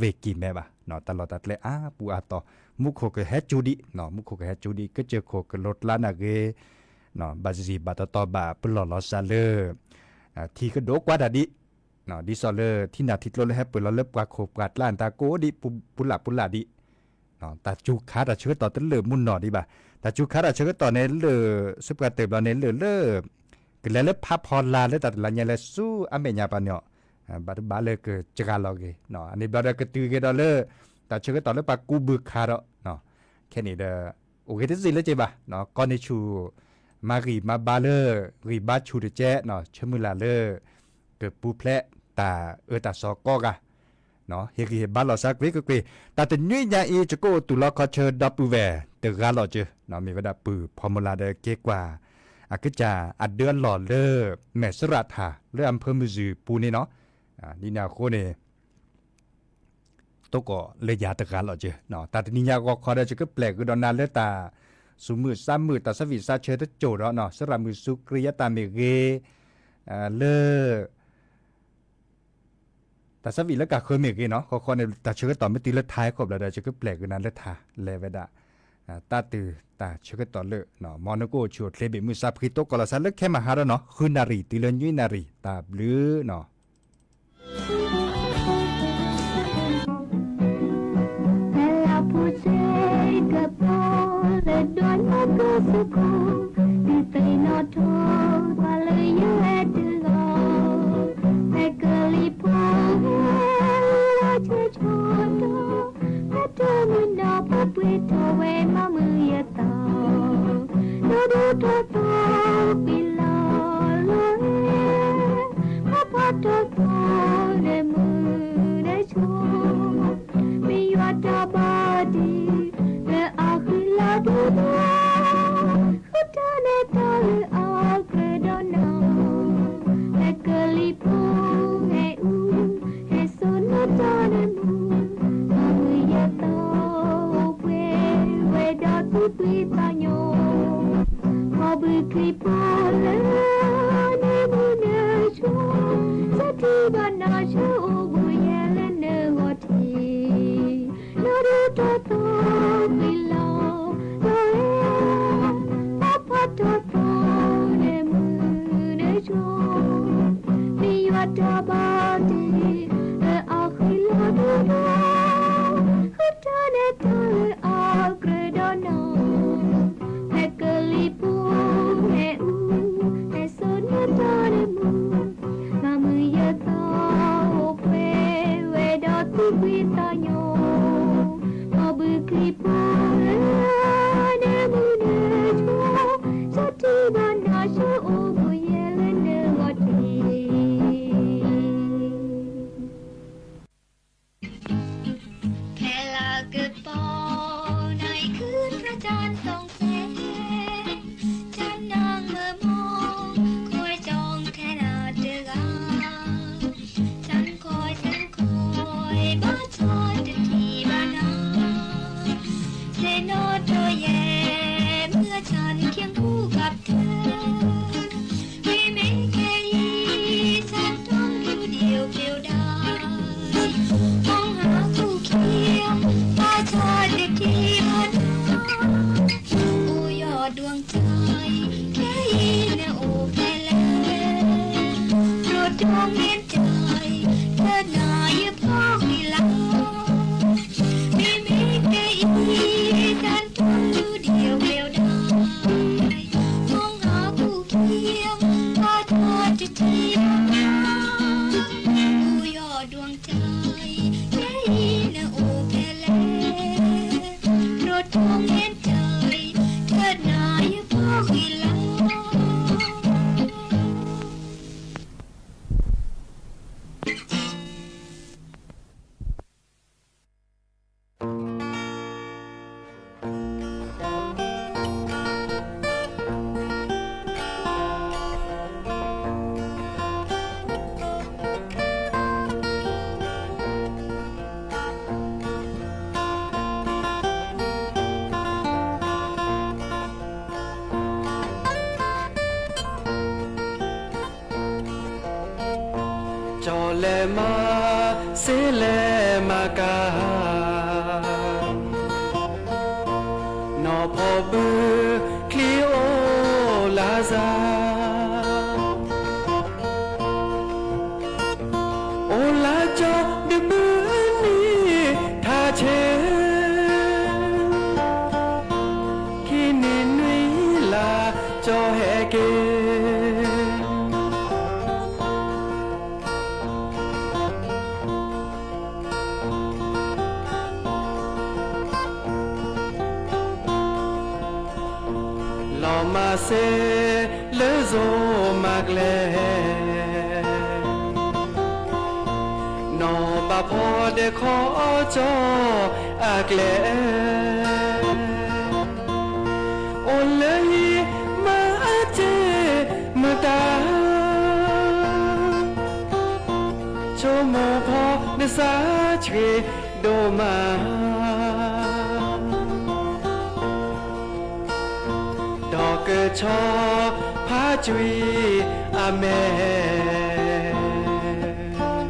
ဝ့ၢ်ကံၢ်မဲဘၣ် တၢ်လီၢ်တၢ်ကျဲအါပူၤအါတီၤ မူခိၣ်ကဟဲကၠူဒံး မူခိၣ်ကဟဲကၠူဒံး ကစၢၢ်ခိၣ်ကလိၤကျါနာ်ဂ့ၤ ဘၣ်စံၣ်ဘၣ်တီတီဘၣ် ပလီၢ်လီၤစၢ်လၢ ထံကဒိးကွၢ်တၢ်ဒံး ဒ်သိးလၢထံနၢ်ထံကျိလၢဟဲပၢၢ်လီၤလၢပှၤခိၣ်ပှၤကျါတၢ်ကိးဒံး ပူၤလၢ်ပူၤလၢ်ဒံး တၢ်စူၤခါတၢ်ဆၢကတီၢ်တလၢာ်မူနီၢ်ဒံးဘၣ်. တၢ်စူၤခါတၢ်ဆၢကတီၢ်န့ၣ်လၢာ် ဆၢပှၤတၢၢ်ဘျီန့ၣ်လၢာ်လၢ ကလဲၤလၢဖးဖီလာ်လၢတၢ်တလါညါလၢဆူအမဲာ်ညါပှၤန့ၣ် ဘၣ်တဘၣ်လၢကစှၤလီၤဂ့ၤ အန့ၣ်ဘျီဒီးကတုၤက့ၤဒီးလၢ တၢ်ဆၢကတီၢ်လၢပှၤကူဘုခါဒီး ခဲန့ၣ်ဒီး အိၣ်ဂ့ၤတစ့ၢ်လၢက့ၤဘၣ် ကီၢ်န့ၣ်ဆူၣ် မၤဂံၢ်မၤဘါလၢ ဂံၢ်ဘါဆူၣ်တကဲး ဆၢမုၢ်လၢ်လၢ ကပူၤဖျဲးတၢ်အၢတၢ်သီကိးဂၤ ဟ့ၣ်ဂံၢ်ဟ့ၣ်ဘါလီၤစၢ်ကွ့ၢ်ကွ့ၢ်ကွ့ၢ် တၢ်တနွံညါအံၤ ယကအိၣ်တူၢ်လီၤခီဆၢဒီပုၢ်ဝဲၢ်တဂၤလီၤစၢၤ မ့ၢ်ဝဲဒၣ်ပုၢ်ဖီမုၢ်လၢ်ဒီးက့ၤကွၢ် အကစၢ်အဒၢအလီၢ်လၢ မဲာ်စရးထၣ် လၢအဖၢမုၢ်စူၢ်ပူၤန့ၣ်နီၤ ဒ်န့ၣ်အဃိန့ၣ် တိကိးလၢယၤတဂၤလီၤစၢၤ တၢ်တနံၤညါဂီၤခီဒီး ယကပျဲၢ်ဃုာ်ဒီးနၤလၢတၢ် စူၤမုၢ်စါမုၢ်တၢ်ဆၢဝံၣ်စါဆၢတစိၤဒီး သရၣ်မုၣ်စူၤကရံအတၢ်မ့ၢ်ဂ့ၤ လၢ တၢ်ဆၢဝံၣ်လၢကၢ်ဃၢမ့ၢ်ဂ့ၤနီၤ ခီခီန့ၣ် တၢ်ဆၢကတီၢ်မ့ၢ်တုၤလၢထါဟဲခီဘျီဒီး ယကပျဲၢ်ဃုာ်နၤလၢထါ လဲၤဝဲဒၣ် တၢ်တုၤတၢ်ဆၢကတီၢ်လၢ မ်နကအိၣ်ဆူၣ်အိၣ်ချ့ဘၣ်မုာ်စၢ်ဖှံ တိကိးလီၤစၢ်လၢခဲမဟါဒီးနီၤ ဃုနၣ်ရံၣ်တုၤလၢနွံနၣ်ရံၣ် တၢ်ဘျုးနီၤ ဖဲလၢဖိဆဲးကပီၤလၢဒွးနီၢ်ကစၢၢ်ခိၣ် ဒုးသ့ၣ်နီၣ်ထီၣ်ပှၤလၢယအဲၣ်တဂၤ ဖဲကလံၤဖိဟဲလီၤဆဲးဆီတီၤ ဖဲတမုၢ်နီၢ်ဖိပှ့ၤထီၣ်ဝဲမၤမုာ်ယသး ဒီးဒိၣ်ထီၣ်သီပှ့ၤလီၤလီၤ ဖးဖီထီၣ်သီန့ၣ်မုၢ်န့ၣ်ဆိ မ့ၢ်ယွၤတၢ်ဘၣ်တ့ လၢအဃံလၤဒိၣ်ဒီး ဃုထၢန့ၢ်တၢ်လၢအကြၢးဒီးနၤ ဟဲကလံၤဖိဟဲအူ ဟဲစိာ်န့ၢ်တၢ်န့ၣ်မုၢ် မၤမုာ်ယသးအိၣ်ပှဲၤဝဲဒီးသူၣ်ဖှံသးညီ ခီဘုးချံဖိလၢန့ၣ်မုၢ်န့ၣ်ဆိ စထံဘၣ်နၤဆၢအိၣ်ဘှံးယဲလၢနဂီၢ်ထံး နီၢ်ဒိၣ်ထီၣ်သီပှ့ၤလီၤလီၤ ဖးဖီထီၣ်သီန့ၣ်မုၢ်န့ၣ်ဆိ မ့ၢ်ယွၤတၢ်ဘၣ်တ့ လၢအဃံလၤဒိၣ်ဒီး ဃုထၢန့ၢ်တၢ်လၢအကြၢးဒီးနၤ ဟဲကလံၤဖိဟဲအူ ဟဲစိာ်န့ၢ်တၢ်န့ၣ်မုၢ် မၤမုာ်ယသးအိၣ်ပှဲၤဝဲဒီးသူၣ်ဖှံသးညီ ခီဘုးချံဖိလၢန့ၣ်မုၢ်န့ၣ်ဆိ စထံဘၣ်နၤဆၢအိၣ်ဘှံးယဲလၢနဂီၢ်ထံး ဖဲလၢကပီၤ ကၠီၣ်လဲၤမၤစ့လဲၤမၤကၤ, နီၢ်ဖီဘုချံအိၣ်လၢစၢ်, အိၣ်လၢကၠီၣ်တဘုန့ၣ်ထးဆဲး, ခံနံၤနွံလါကၠီၣ်ဟဲက့ၤ လီၤမၤစ့လၢစိၤမၤကျဲ, နီၢ်ဘၣ်ဖီဒဲးခီအီကၠီၣ်အကျဲ, အိၣ်လၢဟံၣ်မၤအစ့မတၤ ဆိကမိၣ်ဖီနစါဆှံဒိၣ်မး, ဒီးကဆီဖးကွံာ်အမဲာ်,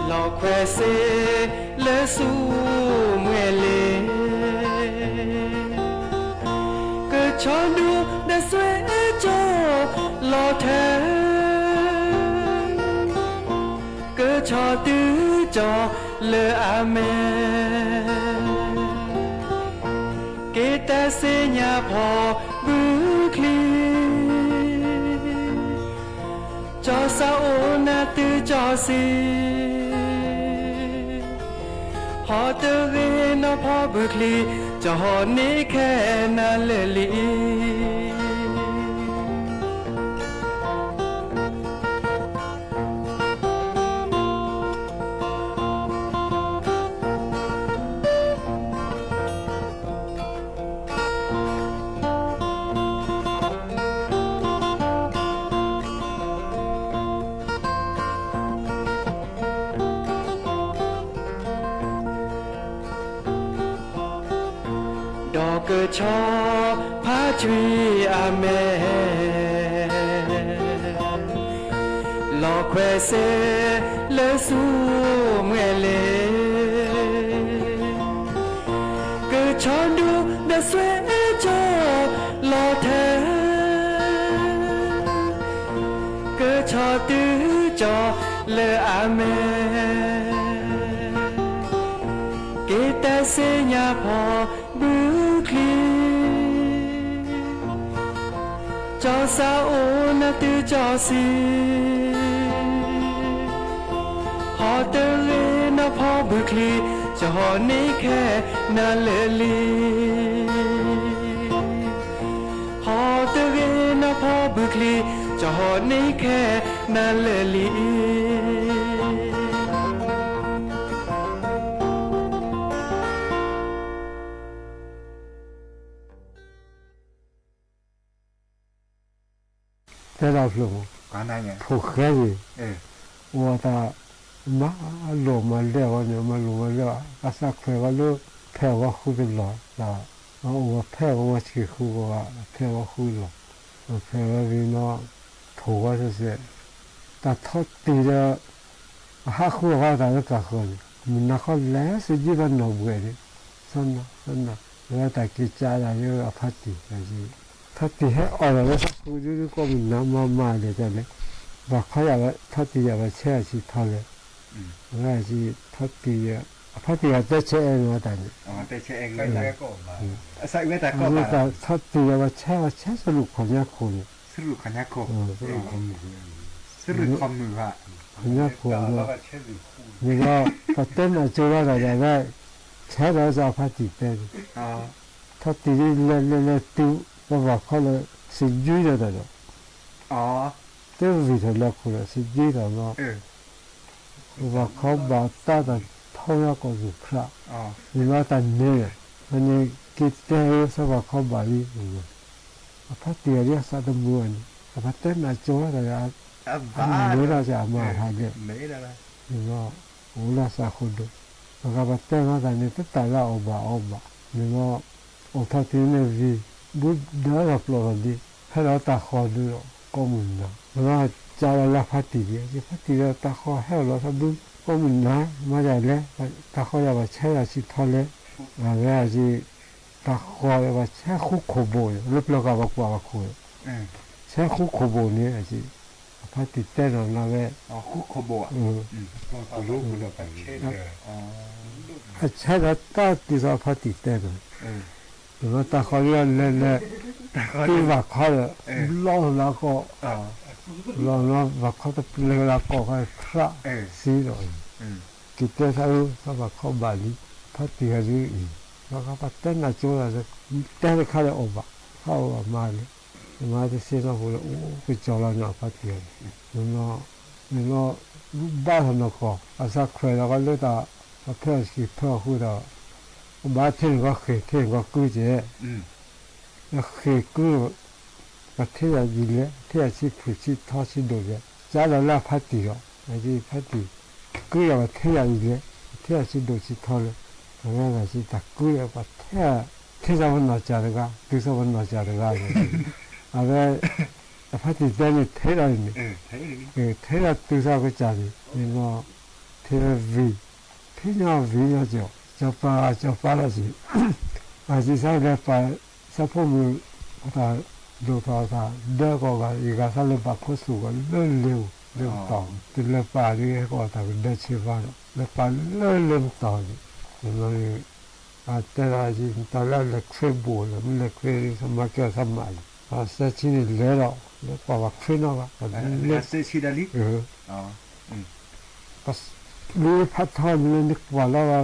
လီၤခွဲးစ့လၢဆူမဲာ်လ့ၤ ကဆီဒူဒီးစွဲကၠီၣ်လီၤထဲ, ကဆီတုၤကၠီၣ်လၢအမဲာ်, က့ၤတၢ်စ့ညါဖီဘုချံ ကၠီၣ်စၢ်အိၣ်နၢ်တုၤကၠီၣ်ဆံး, ဟီၣ်တဂ့ၤနီၢ်ဖီဘုချံ, ကၠီၣ်ဟီၣ်န့ၢ်ခဲနၤလၢာ်လံ. ဒီးကဆီဖးကွံာ်အမဲာ်, လီၤခွဲးစ့လၢဆူမဲာ်လ့ၤ, ကဆီဒူဒီးစွဲကၠီၣ်လီၤထဲ ကဆီတုၤကၠီၣ်လၢအမဲာ်, က့ၤတၢ်စ့ညါဖီဘုချံ, ကၠီၣ်စၢ်အိၣ်နၢ်တုၤကၠီၣ်ဆံး, ဟီၣ်တဂ့ၤနီၢ်ဖီဘုချံ, ကၠီၣ်ဟီၣ်န့ၢ်ခဲနၤလၢာ်လံ. ဟီၣ်တဂ့ၤနီၢ်ဖီဘုချံ, ကၠီၣ်ဟီၣ်န့ၢ်ခဲနၤလၢာ်လံ. တဲဒၣ်ဖျိမး, ဖိၣ်ဃဲန့ၣ်, အိၣ်တၢ် မၤလိာ်မၤလဲၢ်ဝဲန့ၣ်, မၤလိာ်မၤလဲၢ်, အသးခွဲးဝဲလၢ ဖဲအဝဲဃုတလီၢ်, အိၣ်ဝဲဖဲအဝဲဆံးဃုဝဲ, ဖဲအဝဲဃုလီၢ်, ဖဲဝဲဝံၤနီၢ် ထိၣ်ဝဲစဲးစဲး, တၢ်ထီၣ်တံၢ်ဒီး အဟးဃုအီၣ်တၢ်လၢတၢ်ဃၢၤန့ၣ်, မုၢ်နၤခီလဲၤစ့ၢ်ကီးနီၢ်ဘှဲးန့ၣ်, ဆီနီၤ, ဆီနီၤ, ဝဲတၢ်က့ၤကးဒၣ်လၢအဖါတံၢ်, ဖါတံၢ်ဟဲအီၣ်ဒီးလၢသးဃုဒုဒုကိးမုၢ်နၤမၤမၤဒဲးတၢ်န့ၣ်, ဘၣ်ခီယၤဝဲ ထီၣ်တံၢ်ယၤဘၣ်ဆဲးအဆံးထီလဲၣ်, ဝဲထီၣ်တံၢ်, အဖါတံၢ်ဂၤတဲဆဲးအဲၣ်န့ၣ်ဝဲတၢ်န့ၣ်, ထီၣ်တံၢ်ယၤဘၣ်ဆဲးဝဲဆဲးဆၢလူၢ်ခီၣ်ညါခိၣ်န့ၣ်, ခီၣ်ညါခိၣ်, ခီၣ်ညါခိၣ်, န့ၣ်ဒီးပတဲနၢ်ကၠိဘၣ်တၢ်ဒၣ်ဝဲ, ဆဲးဒီးစၢ်ဖါတံၢ်တဲန့ၣ်, ထီၣ်တံၢ်ဒ်လဲၤလဲၤလဲၤတုၤ ပဘၣ်ခီလၢ စံးယွံဒီးတၢ်ဒီး, တဝံၤထီၣ်လၢခိၣ်ဒီးစံးယွံဒီးလီၤ, ပဘၣ်ခီဘၣ်တၢ်တၢ်ထီၣ်ညါကိးမုၢ်ဖြး, န့ၣ်လီၤတၢ်န့ၣ်, ဖဲန့ၣ်က့ၤတဲဝဲသးဘၣ်ခီဘၣ်လံ, အဖါတံၢ်ဂၤဒ်အသးတမုာ်ဘၣ်န့ၣ်, အပတဲနၢ်ကၠိတၢ်ဒီး, အမ့ၢ်ဒၣ်စၢ်အမါဖးဒဲး, န့ၣ်လီၤ, အိၣ်လၢသးဃိဒိၣ်, ပှၤဂၤပတဲမၤတၢ်န့ၣ် တတၢ်လၢအီၣ်ဘၣ်အီဘၣ်, န့ၣ်လီၤ, အိၣ်ထီၣ်တုၤန့ၣ်ဝံၤ, ဘုဒၢထီၣ်ပျီၢ်ထီၣ်ဒံး, ဟဲဒီးတၢ်ဃီဒုဒီး ကိးမုၢ်နၤ, န့ၣ်လီၤ, ကၠီလီၤလၢဖါတံၢ်, ဖါတံၢ်ဒီးတၤဃီၤဟဲအိၣ်လီၤသးဘု, ကိးမုၢ်နၤ မၤယၤလဲၣ်, တၤဃီၤယၤဘၣ်ဆဲးယၤဆံးထီလဲၣ်, အဝဲအံၤ တၤဃီၤယၤဘၣ်ဆဲးဃူခိၣ်ဘိၣ်န့ၣ် လၢပျၢၤကးပှၤကွၢ်ပှၤခိၣ်, ဆဲးဃူခိၣ်ဘိၣ်န့ၣ် အဖါတံၢ်တဲနီၤနၤဝဲ အဆဲးဒီးတၢ်တုၤသိးအဖါတံၢ်တဲန့ၣ်, တၤဃီၤလၢလဲၤလဲၤ တုၤဘၣ်ခီဒီး ဘျီလၢကီၢ်, ဘျီလၢဘၣ်ခီတပျဲလၢကီၢ်ခီ ဖြးစံဒီး က့ၤတဲသးအု သးဘၣ်ခီဘၣ်လံ, ဖါတံၢ်ဂၤဒ်အံၤ, ဘၣ်ဃးပှၤတဲနၤကၠိဒီး တဲတခါဒီးအီၣ်ဘၣ်, ဟးအိၣ်ဘၣ်မၤလံ, မၤတသ့နီၢ်ပူၤလၢအိၣ်ကကၠီလီၤန့ၣ် အဖါတံၢ်ဂၤန့ၣ်, နနီၢ် နနီၢ် ဘၣ်ထီၣ်နီၢ်ကီၢ် အသးခွဲးဒီးကီးလၢတၢ် အဖၢအီၣ်ဆံးဖၢအီၣ်ဃုာ်ဒီး ကဘၣ်ထဲန့ၣ်ကီးဃ့ၢ် ထဲန့ၣ်ကီးကုကဲး လၢဃ့ၢ်ကု ပှၤထဲယၤယံာ်လဲၣ် ထဲယၤဆံးဖုၣ်ဆံးထီဆံးဒိၣ်လဲၣ် ကၢ်လီၤလၢအဖါတံၢ်ဒီး အဖါတံၢ် ကုယၤပှၤထဲယၤယံာ်လဲၣ် ထဲယၤဆံးဒိၣ်ဆံးထီလဲၣ် အဝဲဂၤဆံးတၢ်ကုလၢပှၤထဲ ထဲသးပနီၢ်ကၢ်တဂၤ တုၤသးပနီၢ်ကၢ်တဂၤန့ၣ် အဝဲ အဖါတံၢ်တဲန့ၣ်ထဲလီၤန့ၣ် ထဲလီၤတုၤသးကစၢ်န့ၣ် န့ၣ်လီၤ ထဲလီၤဝံၤ ဖဲညါဝံၤညါကၠီ ကၠီပၤ ကၠီပၤလီၤစံး အစံးစါလဲၤပာ် ဆၣ်ဖိမုၣ် အတၢ်ဒိၣ်ထီၣ်အတၢ်ဒၢကီးဂၤ ယဂၤသးလၢဘၣ်ခိၣ်သူၣ်ကီးလၢလ့ဧိၤ လၢပတီၢ် တလဲၤပာ်ဒ်ဟဲကီးတၢ်ကဒၢဆ့ဘါဒီး လဲၤပာ်လၢလ့ပတီၢ်န့ၣ် အတဲဒၣ်ယတၢ်လၢအလဲၤခွဲဘူးလီၤ မ့ၢ်လဲၤခွဲ သးမၤကဲသးမၤအံၤ ပှၤစဲဆံန့ၣ်လဲၤဒီး လဲၤကွၢ်ပှၤခွဲနီၣ်ဂၤ ပှၤလဲၤ စဲဆံဒၣ်လံ ပှၤလၢဖးထီန့ၣ်လၢ နကွၢ်လီၤဂၤ လီၤ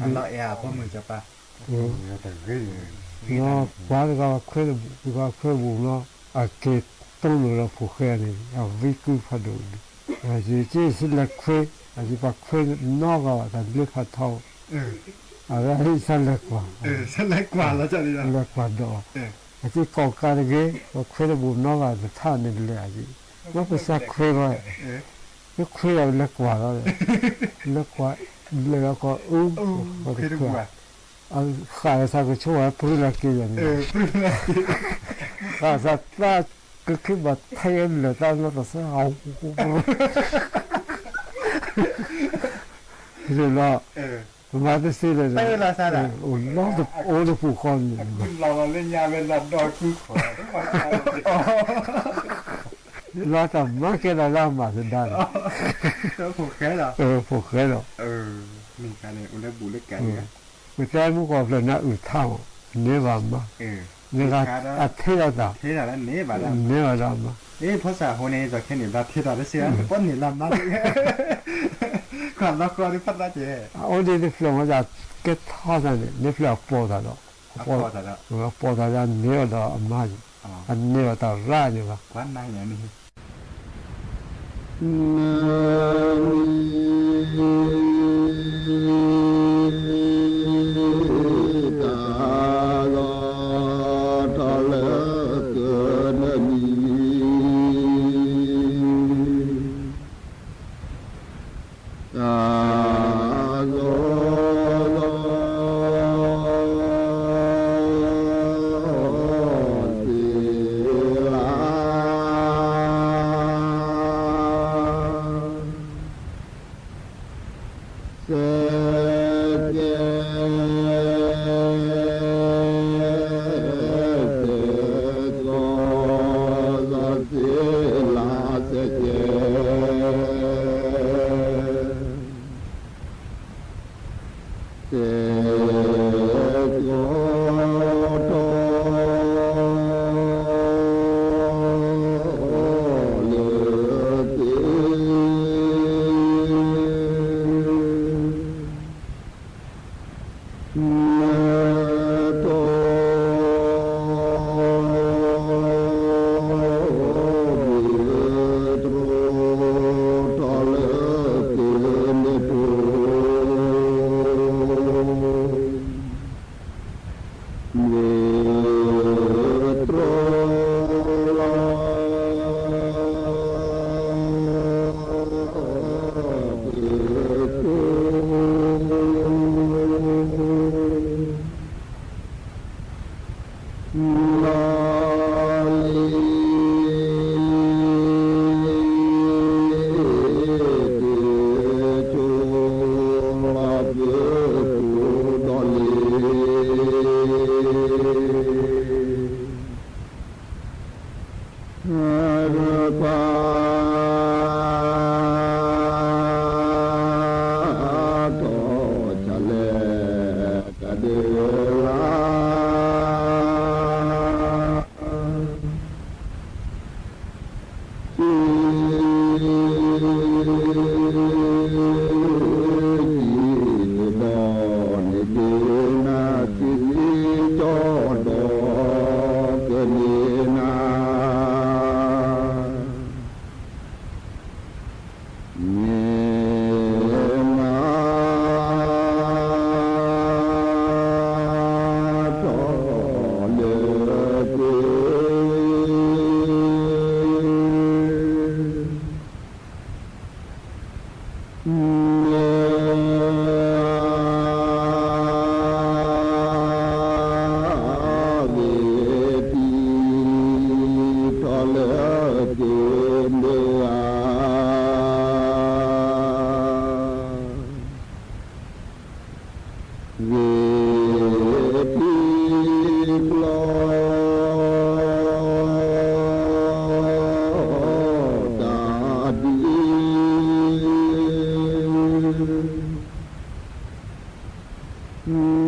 အဲၣ်အဖိမုၣ်ကၠီပၤ လီၤကွၢ်တဂၤခွဲတဘူး တဂၤခွဲဘူးနီၤ အက့ၤတိၢ်လိာ်ဒီးဖိၣ်ဃဲန့ၣ် အဝံကုဖးဒိၣ်လံ ယက့ၤဆံလဲၤခွဲ အယပှၤခွဲနီၣ်ဂၤဘၣ်တၢ်လၢဖးထီ အဝဲဟ့ၣ်ဆၢလဲၤကွၢ် လဲၤကွၢ်ဒီး အက့ၤကိးကးတဂ့ၤ ပှၤခွဲတဘူးနီၣ်ဂၤတထၣ်န့ၣ်လဲၤအက့ၤ မ့ၢ်ပစၢ်ခွဲဂီၢ် မ့ၢ်ခွဲဒီးလဲၤကွၢ်လီၤ လဲၤကွၢ် လဲၤလီၤကီးအူ ဃၣ်သးကဆိဝဲပြူလီၤက့ၤယၤန့ၣ် ဃၣ်သးသၣ် ကခ့ဘၣ်ထဲလၢတၢ်လီၢ်တစဲး ဟး လီၤ ပမၤတသ့လၢၤ အိၣ်လီၤတအိၣ်တပူၤဃီန့ၣ် လီၤတၢ်မၤကဲဒၣ်လၢအမၤသဒါန့ၣ် ဖိၣ်ဃဲလီၤ မ့ၢ်ကန့ၣ် အိၣ်လၢဘူးလၢကးန့ၣ် ပတဲမုၢ်ကီၢ်ဖျၢၣ်န့ၣ်အုၣ်ထါမး န့ၢ်ဘၣ်မး န့ၢ်ဘၣ်အထဲလီၤတၢ် န့ၢ်ဘၣ်ဒၣ်မး ဖီစၢ်အဃိန့ၣ်ဒီးခဲန့ၣ် ဘၣ်ထဲတၢ်လၢစ့ၢ် တပီၢ်န့ၢ်လၢမး ကွၢ်လီၤဃီဒ်ဖးသးကဲ အအိၣ်ဒ်န့ၣ်ဖျၢၣ်မး ကဲထီၣ်သးန့ၣ် န့ၢ်ဖျၢၣ်အပိာ်သးဒီး အပိာ်သးဒီးန့ၢ်အီၤဒီးအမါန့ၣ် အန့ၢ်အီၤတၢ်ရၣ်န့ၣ်ဘၣ် တၢ်လီၤထီၣ်လၢကနံၤ တၢ်လီၤ စဲးကဲ စဲးကဲ စဲးကဲ စဲးကဲ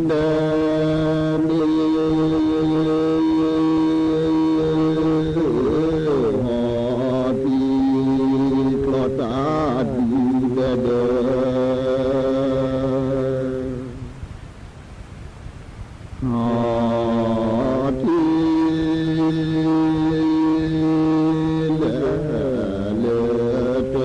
ဒဲန့ၣ် ဟီၣ်ထံကျီတၢ်ဒုးဒဲဒဲ ဟီၣ်ထံ လဲၤလဲၤတဲ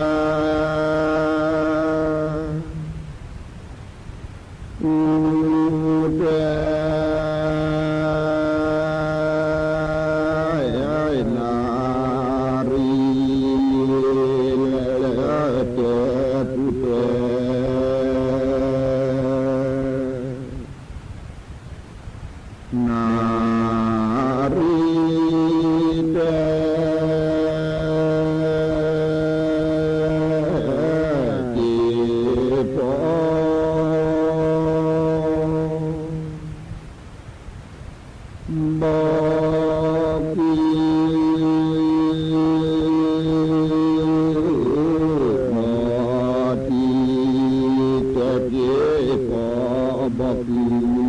အူတဲ နၣ်ရံၣ် လဲၤလဲၤတဲပူၤတဲ နၣ်ရံၣ်တဲ က့ၤဖီ ဘီကံ နၣ်ရံၣ်တဲ က့ၤဖီဘီ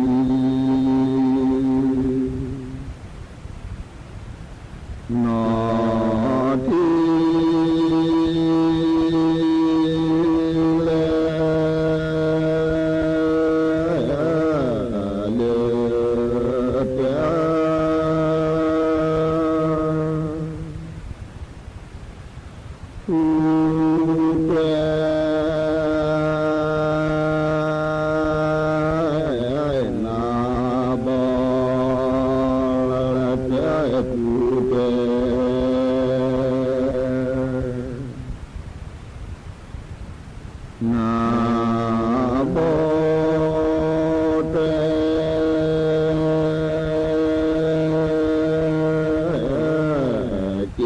ကံ နၣ်ရံၣ် လဲၤ လဲၤတဲ ပူၤတဲ နၢ်ဘီ လဲၤတဲပူၤတဲ နၢ်ဘီ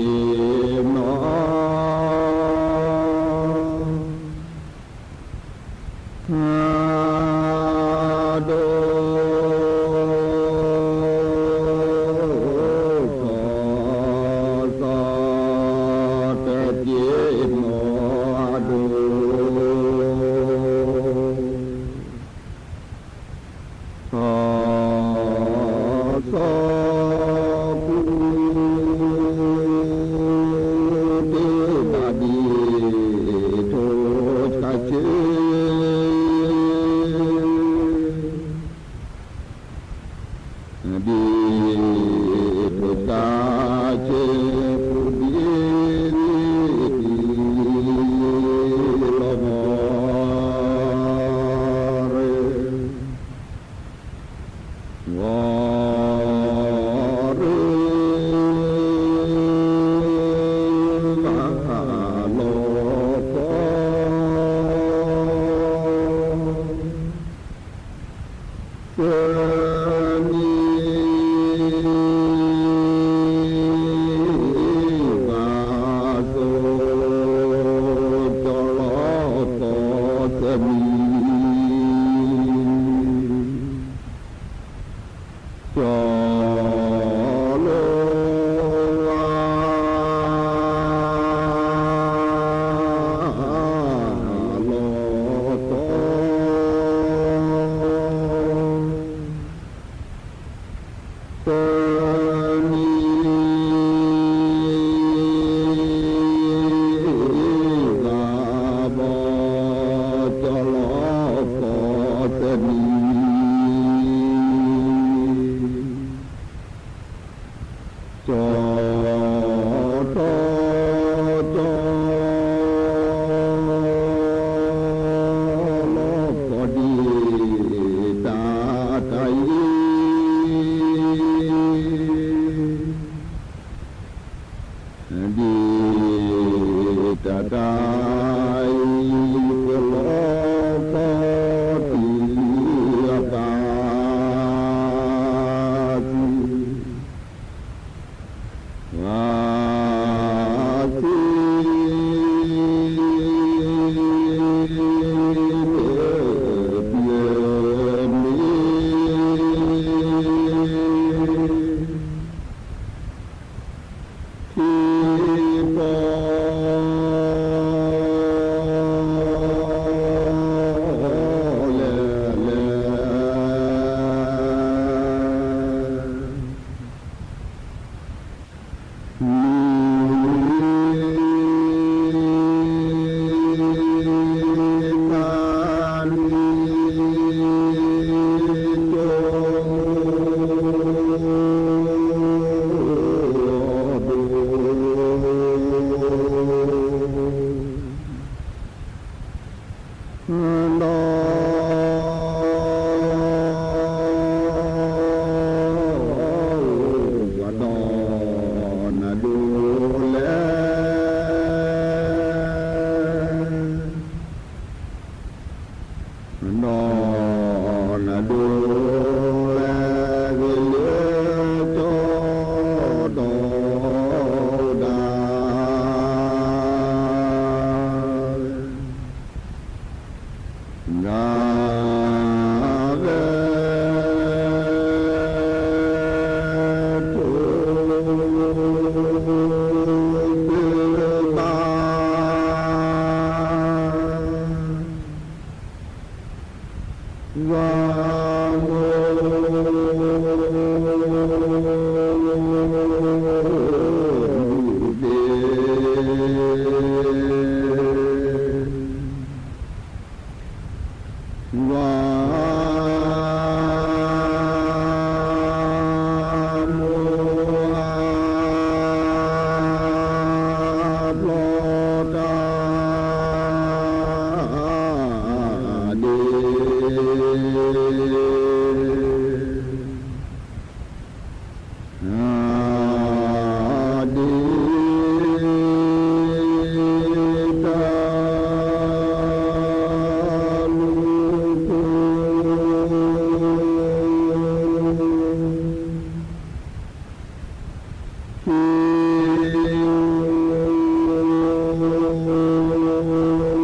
တဲ က့ၤနီၢ် ဒိၣ် စီၤစီၤ တဲ က့ၤနီၢ်ဒိၣ် စီၤစီၤ ပူၤ တ့ၢ်ဘၣ်ဒ်ထိၣ်ဆါဆ့ ဒ်ထိၣ်ဆါဆ့ ပူၤဒ် ဒ်လီၤဘီ ဂီၤရ့ ဘၣ်လီၤကီ သၢနံၤ ဘၣ်သိၣ် ကၠီလီၤကီ သၢနံၤ ကၠီလီၤ လီၤကီ သၢနံၤ ဘၣ်ဘီ ကၠီလီၤကီ သၢနံၤ ကၠီတီ ကၠီ လီၤကီ ဒ်တၢ်တၢ်အံၤ ဒ်တၢ်တၢ်အံၤ ကလီၤကီ တုၤအဘၣ် ဒိၣ်ကျၢၢ်ထံ လၢယဒီးဘၣ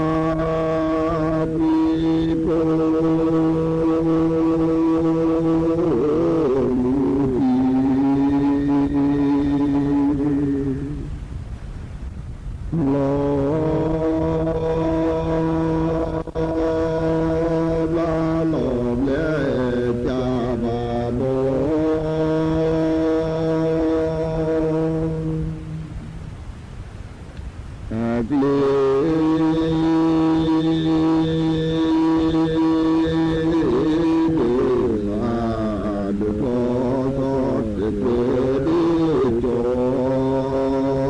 ်လဲၣ် ဒီးဘၣ်လဲၣ် နီၢ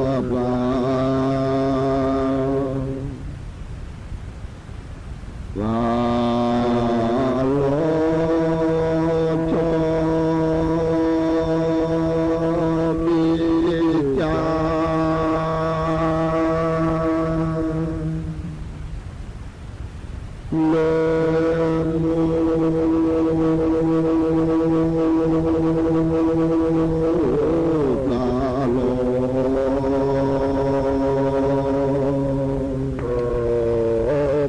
်ဒီးထံ အိၣ်ဒၣ်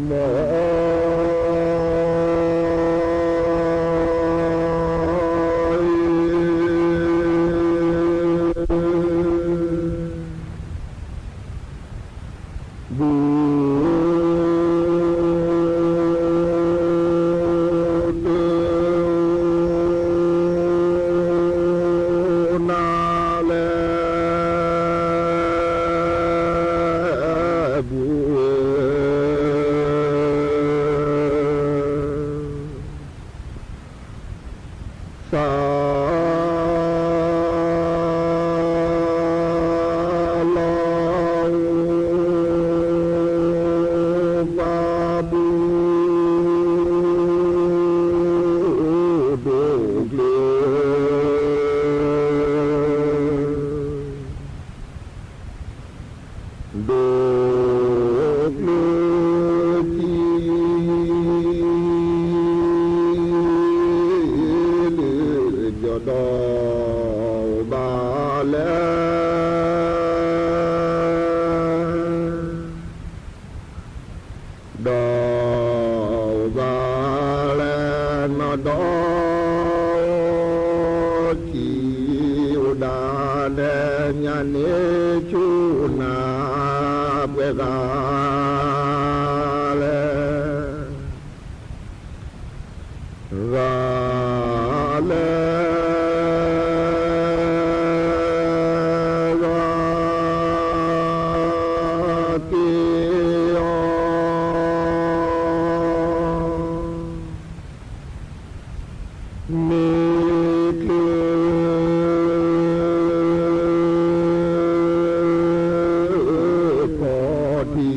နဲၣ်ညါန့ၣ် ဆူၣ်နၤပှဲၤဂၤလဲၣ် ဂၤလဲၣ် ဂၤက့ၤအီၤ မ့ၢ်ကျၢၢ်ခီ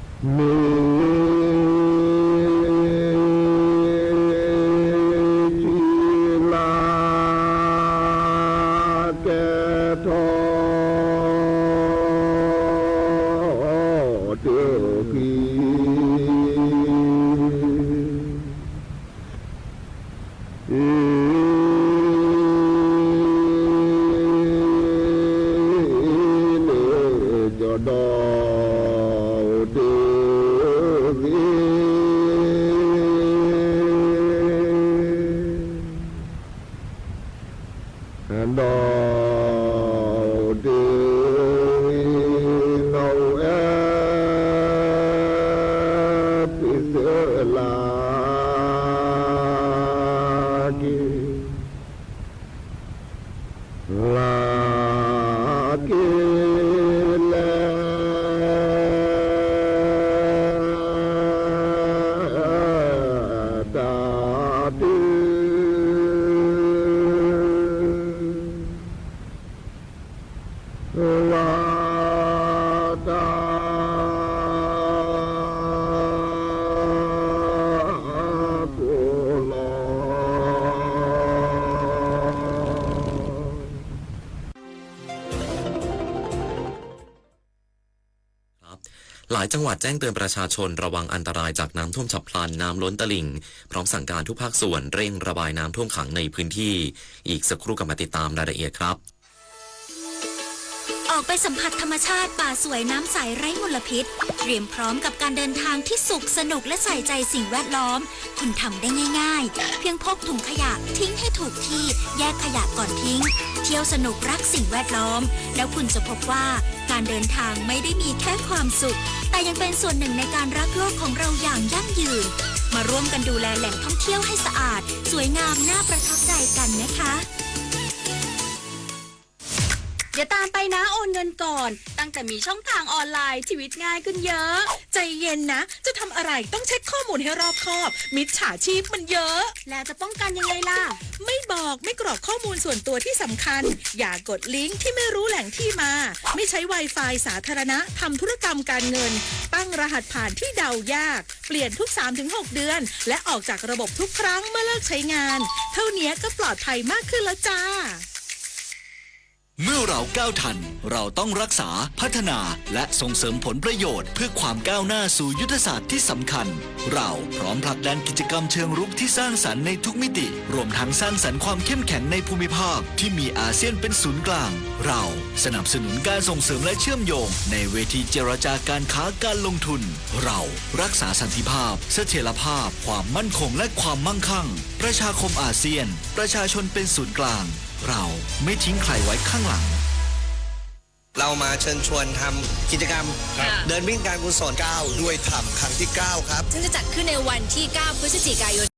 ၣ်ထံး မ့ၢ်ထံလၢကဲထီၣ် တကျ ဒီးအိၣ်တ့ၢ်ဂ့ၤ, ဒီးအိၣ်တ့ၢ်ဂ့ၤ နီၢ်အိၣ်အဲၣ် ပ့ၤသၢလၢက့ၤ လၢက့ၤလဲၤ တၢ်တုၤ လၢတၢ် ကိၢ်လီၤ. ครับ หลายจังหวัดแจ้งเตือนประชาชนระวังอันตรายจากน้ำท่วมฉับพลัน น้ำล้นตลิ่ง พร้อมสั่งการทุกภาคส่วนเร่งระบายน้ำท่วมขังในพื้นที่ อีกสักครู่กลับมาติดตามรายละเอียดครับ ออกไปสัมผัสธรรมชาติป่าสวยน้ำใสไร้มลพิษ เตรียมพร้อมกับการเดินทางที่สุขสนุกและใส่ใจสิ่งแวดล้อม คุณทำได้ง่ายๆ เพียงพกถุงขยะทิ้งให้ถูกที่ แยกขยะก่อนทิ้ง เที่ยวสนุกรักสิ่งแวดล้อม แล้วคุณจะพบว่าการเดินทางไม่ได้มีแค่ความสุข แต่ยังเป็นส่วนหนึ่งในการรักโลกของเราอย่างยั่งยืน มาร่วมกันดูแลแหล่งท่องเที่ยวให้สะอาด สวยงามน่าประทับใจกันนะคะ เดี๋ยวตามไปนะ โอนเงินก่อน ตั้งแต่มีช่องทางออนไลน์ ชีวิตง่ายขึ้นเยอะ ใจเย็นนะ จะทำอะไรต้องเช็คข้อมูลให้รอบคอบ มิจฉาชีพมันเยอะ แล้วจะป้องกันยังไงล่ะ ไม่บอก ไม่กรอกข้อมูลส่วนตัวที่สำคัญ อย่ากดลิงก์ที่ไม่รู้แหล่งที่มา ไม่ใช้ Wi-Fi สาธารณะ ทำธุรกรรมการเงิน ตั้งรหัสผ่านที่เดายาก เปลี่ยนทุก สามถึงหก เดือน และออกจากระบบทุกครั้งเมื่อเลิกใช้งาน เท่านี้ก็ปลอดภัยมากขึ้นแล้วจ้า เมื่อเราก้าวทัน เราต้องรักษา พัฒนา และส่งเสริมผลประโยชน์ เพื่อความก้าวหน้าสู่ยุทธศาสตร์ที่สำคัญ เราพร้อมผลักดันกิจกรรมเชิงรุกที่สร้างสรรค์ในทุกมิติ รวมทั้งสร้างสรรค์ความเข้มแข็งในภูมิภาคที่มีอาเซียนเป็นศูนย์กลาง เราสนับสนุนการส่งเสริมและเชื่อมโยงในเวทีเจรจาการค้าการลงทุน เรารักษาสันติภาพ เสถียรภาพ ความมั่นคงและความมั่งคั่ง ประชาคมอาเซียน ประชาชนเป็นศูนย์กลาง เราไม่ทิ้งใครไว้ข้างหลัง เรามาเชิญชวนทำกิจกรรม ค่ะ เดินวิ่งการกุศล ก้าวด้วยธรรม ครั้งที่เก้าครับ ซึ่งจะจัดขึ้นในวันที่ เก้า พฤศจิกายน